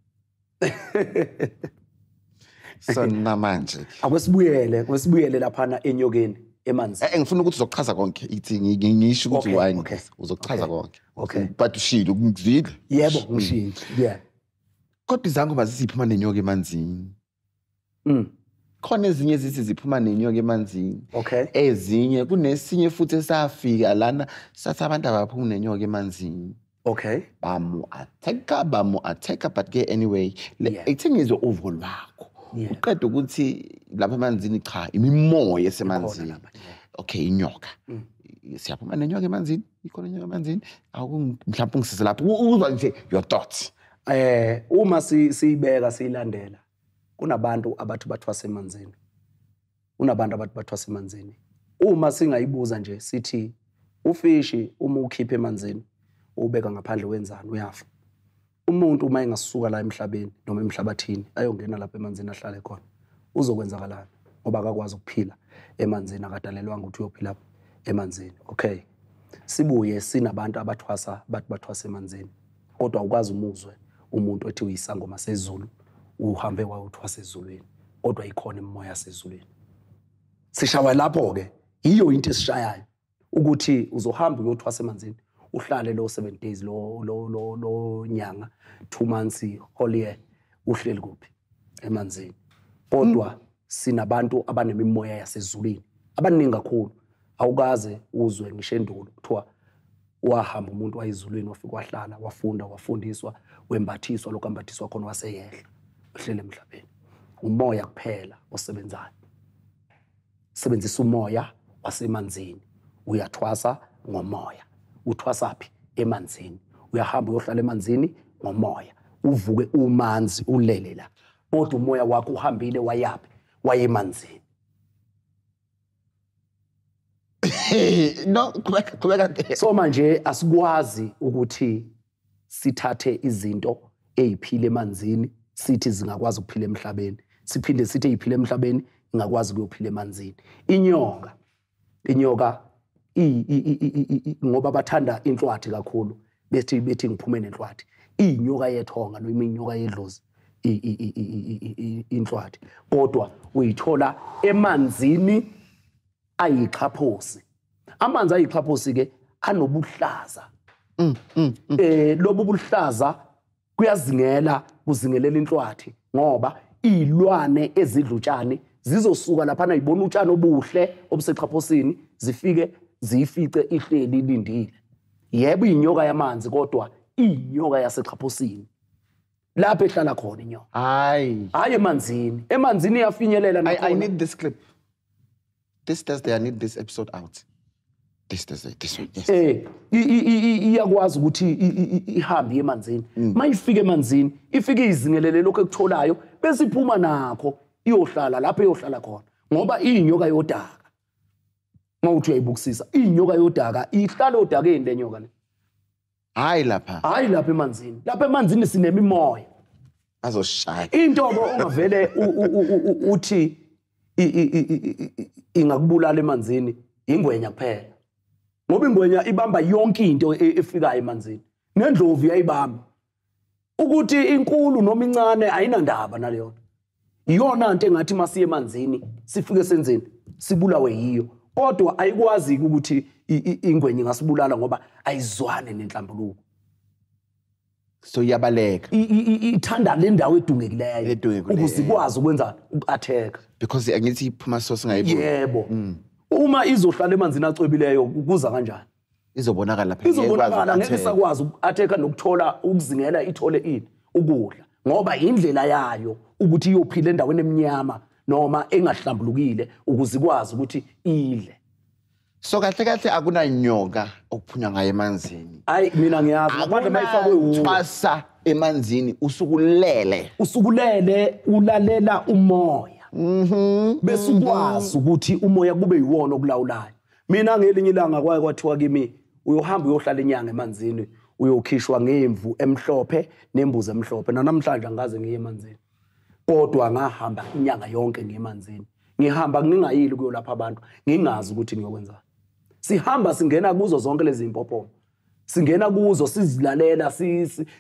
So namanje akwesibuyele laphana enyokeni emanzini. Ngifuna ukuthi uzochaza konke, ithi ngisho ukuthi why uzochaza konke. Okay. But ushilo ngizwile. Yebo, ngishilo. Yeah. Kodwa izangoma ziziphuma nenyoka emanzini. Khona ezinye zithi ziphuma nenyoka emanzini. Okay. Ezinye kunesinye futhi esafika lana sathi abantu abaphuma nenyoka emanzini. Okay. Bamu attack, but ke anyway, ithi ngizwe uvo lwakho. Uqeda ukuthi lapha emanzini cha imimoya esemanzini. Okay, inyoka. Siyaphuma nenyoka emanzini, ikhona inyoka emanzini. Awuku mhlawumbe ungisize lapho uzwa nje your thoughts. Uma siyibeka siyilandela, kunabantu abathi bathwasa emanzini. Kunabantu abathi bathwasa emanzini. Uma singayibuza nje sithi ufishi uma ukhipha emanzini ubeka ngaphandle wenzani, uyafa. Umuntu uma engasuka la emhlabeni noma emhlabathini ayongena lapha emanzini ahlale khona, uzokwenzakalani? Ngoba akakwazi ukuphila emanzini, akadalelwanga ukuthi uyophila emanzini. Okay. Sibuye sinabantu abathwasa bathi bathwasa emanzini, kodwa awukwazi umuzwe umuntu ethi uyisangoma sezulu uhambe wayothwasa ezulwini, kodwa ikhona imimoya yasezulwini. Sishawa lapho ke, yiyo into esishayayo ukuthi uzohamba uyothwasa emanzini, uhlale lo 7 days lo nyanga, 2 months, whole year, uhleli kuphi emanzini. Kodwa sinabantu abanemimoya yasezulwini abaningi kakhulu. Awukaze uzwe ngisho endulo kuthiwa wahamba umuntu wayezulwini wafika wahlala wafunda wafundiswa wembathiswa lokho ambathiswa khona waseyehla uhlele emhlabeni. Umoya kuphela osebenzayo. Sebenzisa umoya wasemanzini, uyathwasa ngomoya. Uthwasa phi? Emanzini. Uyahamba uyohlala emanzini ngomoya, uvuke umanzi ulele la, kodwa umoya wakho uhambile wayaphi? Wayemanzini. No, qhubeka. So manje asikwazi ukuthi sithathe izinto eziphila emanzini sithi zingakwazi ukuphila emhlabeni, siphinde sithi eziphila emhlabeni ingakwazi ukuyophila emanzini. Inyoka ngoba bathanda inhlwathi kakhulu, bethi ngiphume nenhlwathi. Inyoka yethonga noma inyoka yedlozi inhlwathi, kodwa uyithola emanzini ayixhaphosi. Amanzi ayixhaphosi ke anobuhlaza. Lobu buhlaza kuyazingela, kuzingelela inhlwathi, ngoba izilwane ezidla utshani zizosuka laphana ibona utshani obuhle obusexhaphosini, zifike ziyifice ihleli ilindile. Yebo inyoka yamanzi, kodwa inyoka yasexhaphosini lapho ehlala khona inyoka. Hayi emanzini. Emanzini iyafinyelela nakhona. I need this clip. This Thursday I need this episode out. This Thursday, this one, yes. Iyakwazi ukuthi ihambe emanzini. Mayifika emanzini, ifike izingelele lokho ekutholayo, bese iphuma nakho iyohlala lapho iyohlala khona. Ngoba inyoka yodaka. Mawuthi uyayibukisisa, inyoka yodaka ihlala odakeni le nyoka le. Hayi lapha. Hayi lapha emanzini. Lapha emanzini sinemimoya. Azoshaya. Into ongavele uthi ingakubulala emanzini ingwenya kuphela. Ngoba ingwenya ibamba yonke into efikayo emanzini. Nendlovu iyayibamba. Ukuthi inkulu noma incane ayinandaba naleyo. Iyona into engathi masiye emanzini sifike senzeni sibulawe yiyo. Kodwa ayikwazi ukuthi ingwenya ingasibulala ngoba ayizwane nenhlambuluko. So iyabaleka. Ithanda le ndawo edungekileyo ukuze ikwazi ukwenza uku-attack. Because angithi iphuma so singayiboni. Yebo. Uma izohlala emanzini acwebileyo kuza kanjani? Izobonakala lapha. Izobonakala, ngeke isakwazi uku-attack nokuthola ukuzingela ithole ini ukudla, ngoba indlela yayo ukuthi iyophila endaweni emnyama noma engahlambulukile ukuze ikwazi ukuthi idle. So kahle kahle akunanyoka okuphunywa ngayo emanzini. Hayi mina ngiyazi ngaphandle mayifakwe uthwasa emanzini usukulele. Usukulele ulalela umoya. Bese ukwazi ukuthi umoya kube yiwona okulawulayo. Mina ngelinye ilanga kwaye kwathiwa kimi uyohamba uyohlala inyanga emanzini, uyokhishwa ngemvu emhlophe nembuzi emhlophe. Namhlanje angikaze ngiye emanzini. Kodwa ngahamba inyanga yonke ngiye emanzini. Ngihamba ngingayili kuyolapha abantu, ngingazi ukuthi ngiyokwenzani. Sihamba singena kuzo zonke lezi impophoma. Singena kuzo sizilalela,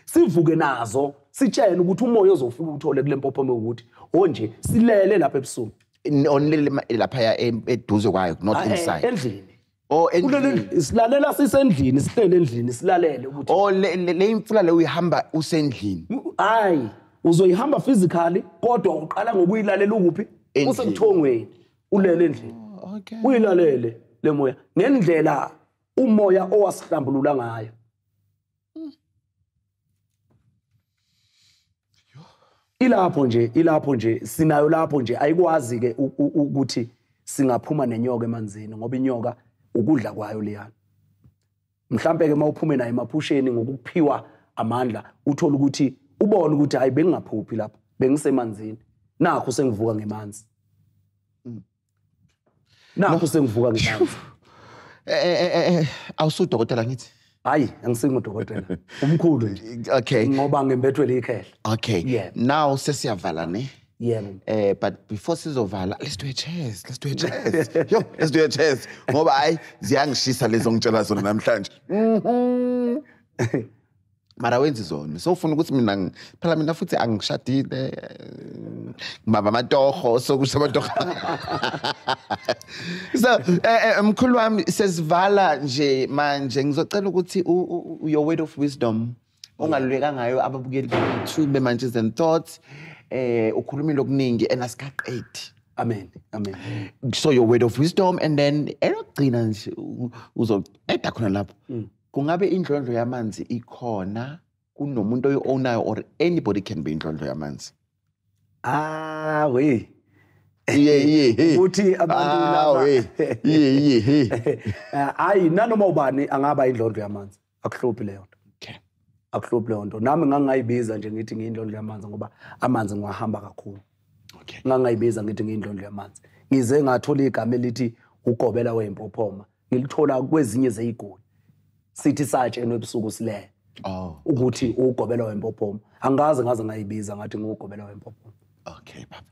sivuke nazo, sitshene ukuthi umoya ozofika uthole kule mpophoma ukuthi onje silele lapha ebusuku. Only lapha eduze kwayo, not inside. Endlini. Oh, endlini. Silalela sisendlini, sihlele endlini, silalele ukuthi oh le imfula le uyihamba usendlini. Hayi, uzoyihamba physically kodwa uqala ngokuyilalela ukuphi? Usebuthongweni, ulele endlini. Okay. Uyilalele le moya ngendlela umoya owasihlambulula ngayo. Ilapho nje sinayo lapho nje. Ayikwazi ke ukuthi singaphuma nenyoka emanzini ngoba inyoka ukudla kwayo leyana. Mhlambe ke mawuphume nayo emaphusheni ngokuphiwa amandla uthola ukuthi ubone ukuthi hayi bengingaphuphi lapha, bengisemanzini. Nakho sengivuka ngemanzi. Nakho sengivuka ngemanzi. Awusudokotela ngithi? Hayi, angisingudokotela. Umkhulu nje. Okay. Ngoba ngembethwe likhehla. Okay. Yeah. Now sesiyavala ne? Yeah. But before sizovala, let's do a cheers. Let's do a cheers. Yo, let's do a cheers. Ngoba hayi ziyangishisa lezo ngitshela zona namhlanje. Mara wenzi zona. So ufuna ukuthi mina phela mina futhi angishadile. Ngibamba amatoho, so kusho amatoho. So mkhulu wami sesivala nje manje ngizocela ukuthi your word of wisdom ongaluleka ngayo ababukeli bethu beMantshis and Thoughts. Ukhulumile okuningi and asikaqedi. Amen. Amen. So your word of wisdom and then elokugcina nje uzoqeda khona lapho. Kungabe indlondlo yamanzi ikhona kunomuntu oyi-ownayo or anybody can be indlondlo yamanzi? Ah, we. Yeah. Uthi abantu laba. Yeah. Hayi nanoma ubani angaba indlondlo yamanzi. Akuhluphi leyo nto. Okay. Akuhluphi leyo nto. Nami ngangayibiza nje ngithi ngiyindlondlo yamanzi ngoba amanzi ngiwahamba kakhulu. Okay. Ngangayibiza ngithi ngiyindlondlo yamanzi. Ngize ngathola igama elithi ugobela wempophoma. Ngilithola kwezinye zeyiguli. Sithi satshenwe ebusuku silele. Ukuthi ugobela wempophoma. Angaze ngaze ngayibiza ngathi ngugobela wempophoma. Okay, Papa.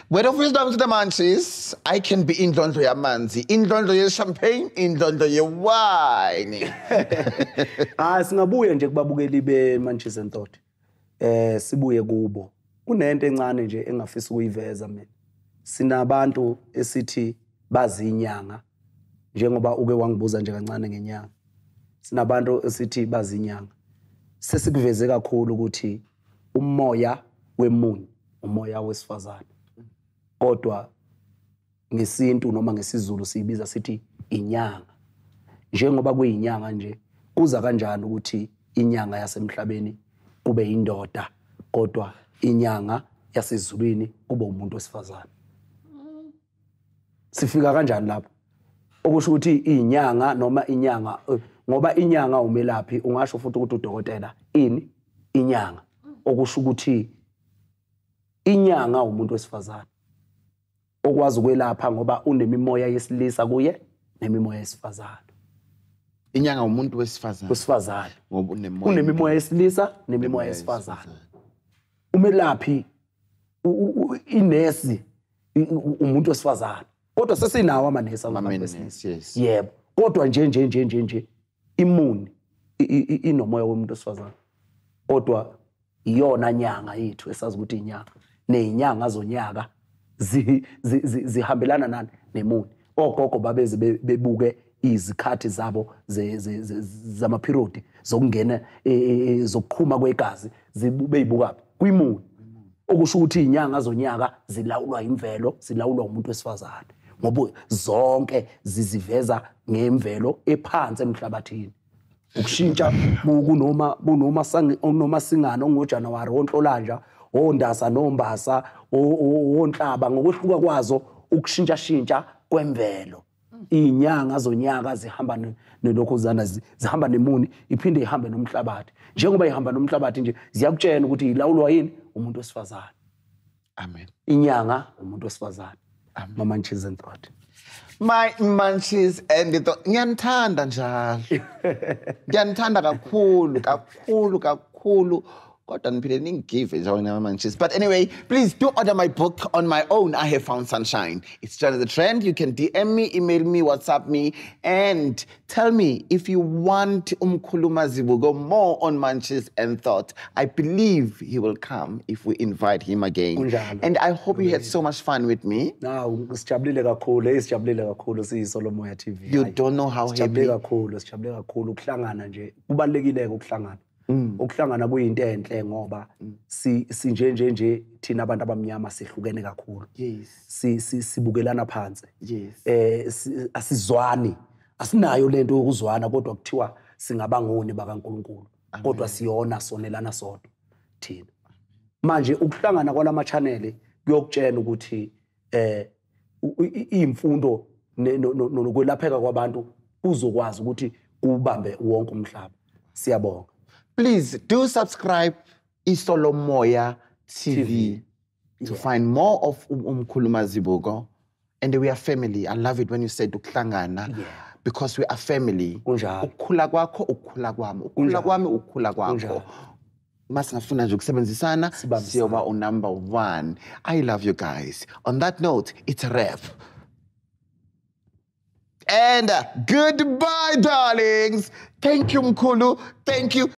Word of wisdom to the Munchies. I can be indlondlo yamanzi, indlondlo ye champagne, indlondlo ye wine. Singabuye nje kubabukeli be Munchies and Thought. Sibuye kubo. Kunento encane nje engafisa ukuyiveza mina. Sinabantu esithi bazinyanga, njengoba uke wangibuza nje kancane ngenyanga. Sinabantu esithi bazinyanga. Sesikuveze kakhulu ukuthi umoya wemuni, umoya wesifazane. Kodwa ngesintu noma ngesiZulu siyibiza sithi inyanga. Njengoba kuyinyanga nje, kuza kanjani ukuthi inyanga yasemhlabeni kube indoda, kodwa inyanga yasezulwini kube umuntu wesifazane? Sifika kanjani lapho? Okusho ukuthi inyanga noma inyanga, ngoba inyanga umelaphi, ungasho futhi ukuthi udokotela ini inyanga. Okusho ukuthi inyanga umuntu wesifazane okwazi ukwelapha ngoba unemimoya yesilisa kuye nemimoya yesifazane. Inyanga umuntu wesifazane. Wesifazane. Ngoba unemimoya yesilisa nemimoya yesifazane. Umelaphi inesi umuntu wesifazane. Kodwa sesinawo amanesi abantu besilisa. Yebo. Kodwa nje nje nje nje nje imuni inomoya womuntu wesifazane. Kodwa iyona nyanga yethu esazi ukuthi inyanga nezinyanga zonyaka zihambelana nani nemuni. Ogogo babeze bebuke izikhathi zabo zamaperiod zokungena zokuqhuma kwegazi beyibuka kwimuni. Okusho ukuthi inyanga zonyaka zilawulwa imvelo, zilawulwa umuntu wesifazane, ngoba zonke ziziveza ngemvelo ephansi emhlabathini. Ukushintsha kunoma singana ongoJanuary, onhlolanja, ondasa nombasa, onhlaba, ngokwehluka kwazo ukushintsha shintsha kwemvelo. Inyanga zonyaka zihamba nelokhuzana, zihamba nemuni, iphinde ihambe nomhlabathi. Njengoba ihamba nomhlabathi nje ziyakutshela ukuthi ilawulwa yini umuntu wesifazane. Amen. Inyanga umuntu wesifazane. Amen. Munchies and Thought. My Munchies and Thought. Ngiyanithanda njalo. Ngiyanithanda kakhulu, kakhulu, kakhulu. Kodwa niphile ningigive nje wena Munchies. But anyway, please do order my book on my own. I Have Found Sunshine. It's just the trend. You can DM me, email me, WhatsApp me, and tell me if you want Umkhulu Mazibuko more on Munchies and Thought. I believe he will come if we invite him again. Kunjalo. And I hope you had so much fun with me. No, sijabulile kakhulu, sijabulile kakhulu siyiSolomoya TV. You don't know how happy. Sijabulile kakhulu, sijabulile kakhulu ukuhlangana nje. Kubalekile ukuhlangana. Ukuhlangana kuyinto enhle ngoba sinje nje nje thina abantu abamnyama sihlukene kakhulu. Yes. Sibukelana phansi. Yes. Asizwani. Asinayo lento yokuzwana, kodwa kuthiwa singabangoni bakaNkuluNkulu. Kodwa siyona sonelana sodwa thina. Manje ukuhlangana kwalama channel kuyokutshela ukuthi imfundo nokwelapheka kwabantu kuzokwazi ukuthi kubambe wonke umhlaba. Siyabonga. Please do subscribe Isolomoya TV to find more of Umkhulu Mazibuko. And we are family. I love it when you said ukuhlangana. Yeah. Because we are family. Kunjalo. Ukukhula kwakho, ukukhula kwami. Ukukhula kwami, ukukhula kwakho. Masingafuna nje ukusebenzisana, siyoba unumber 1. I love you guys. On that note, it's a wrap. And goodbye, darlings. Thank you, Mkhulu. Thank you.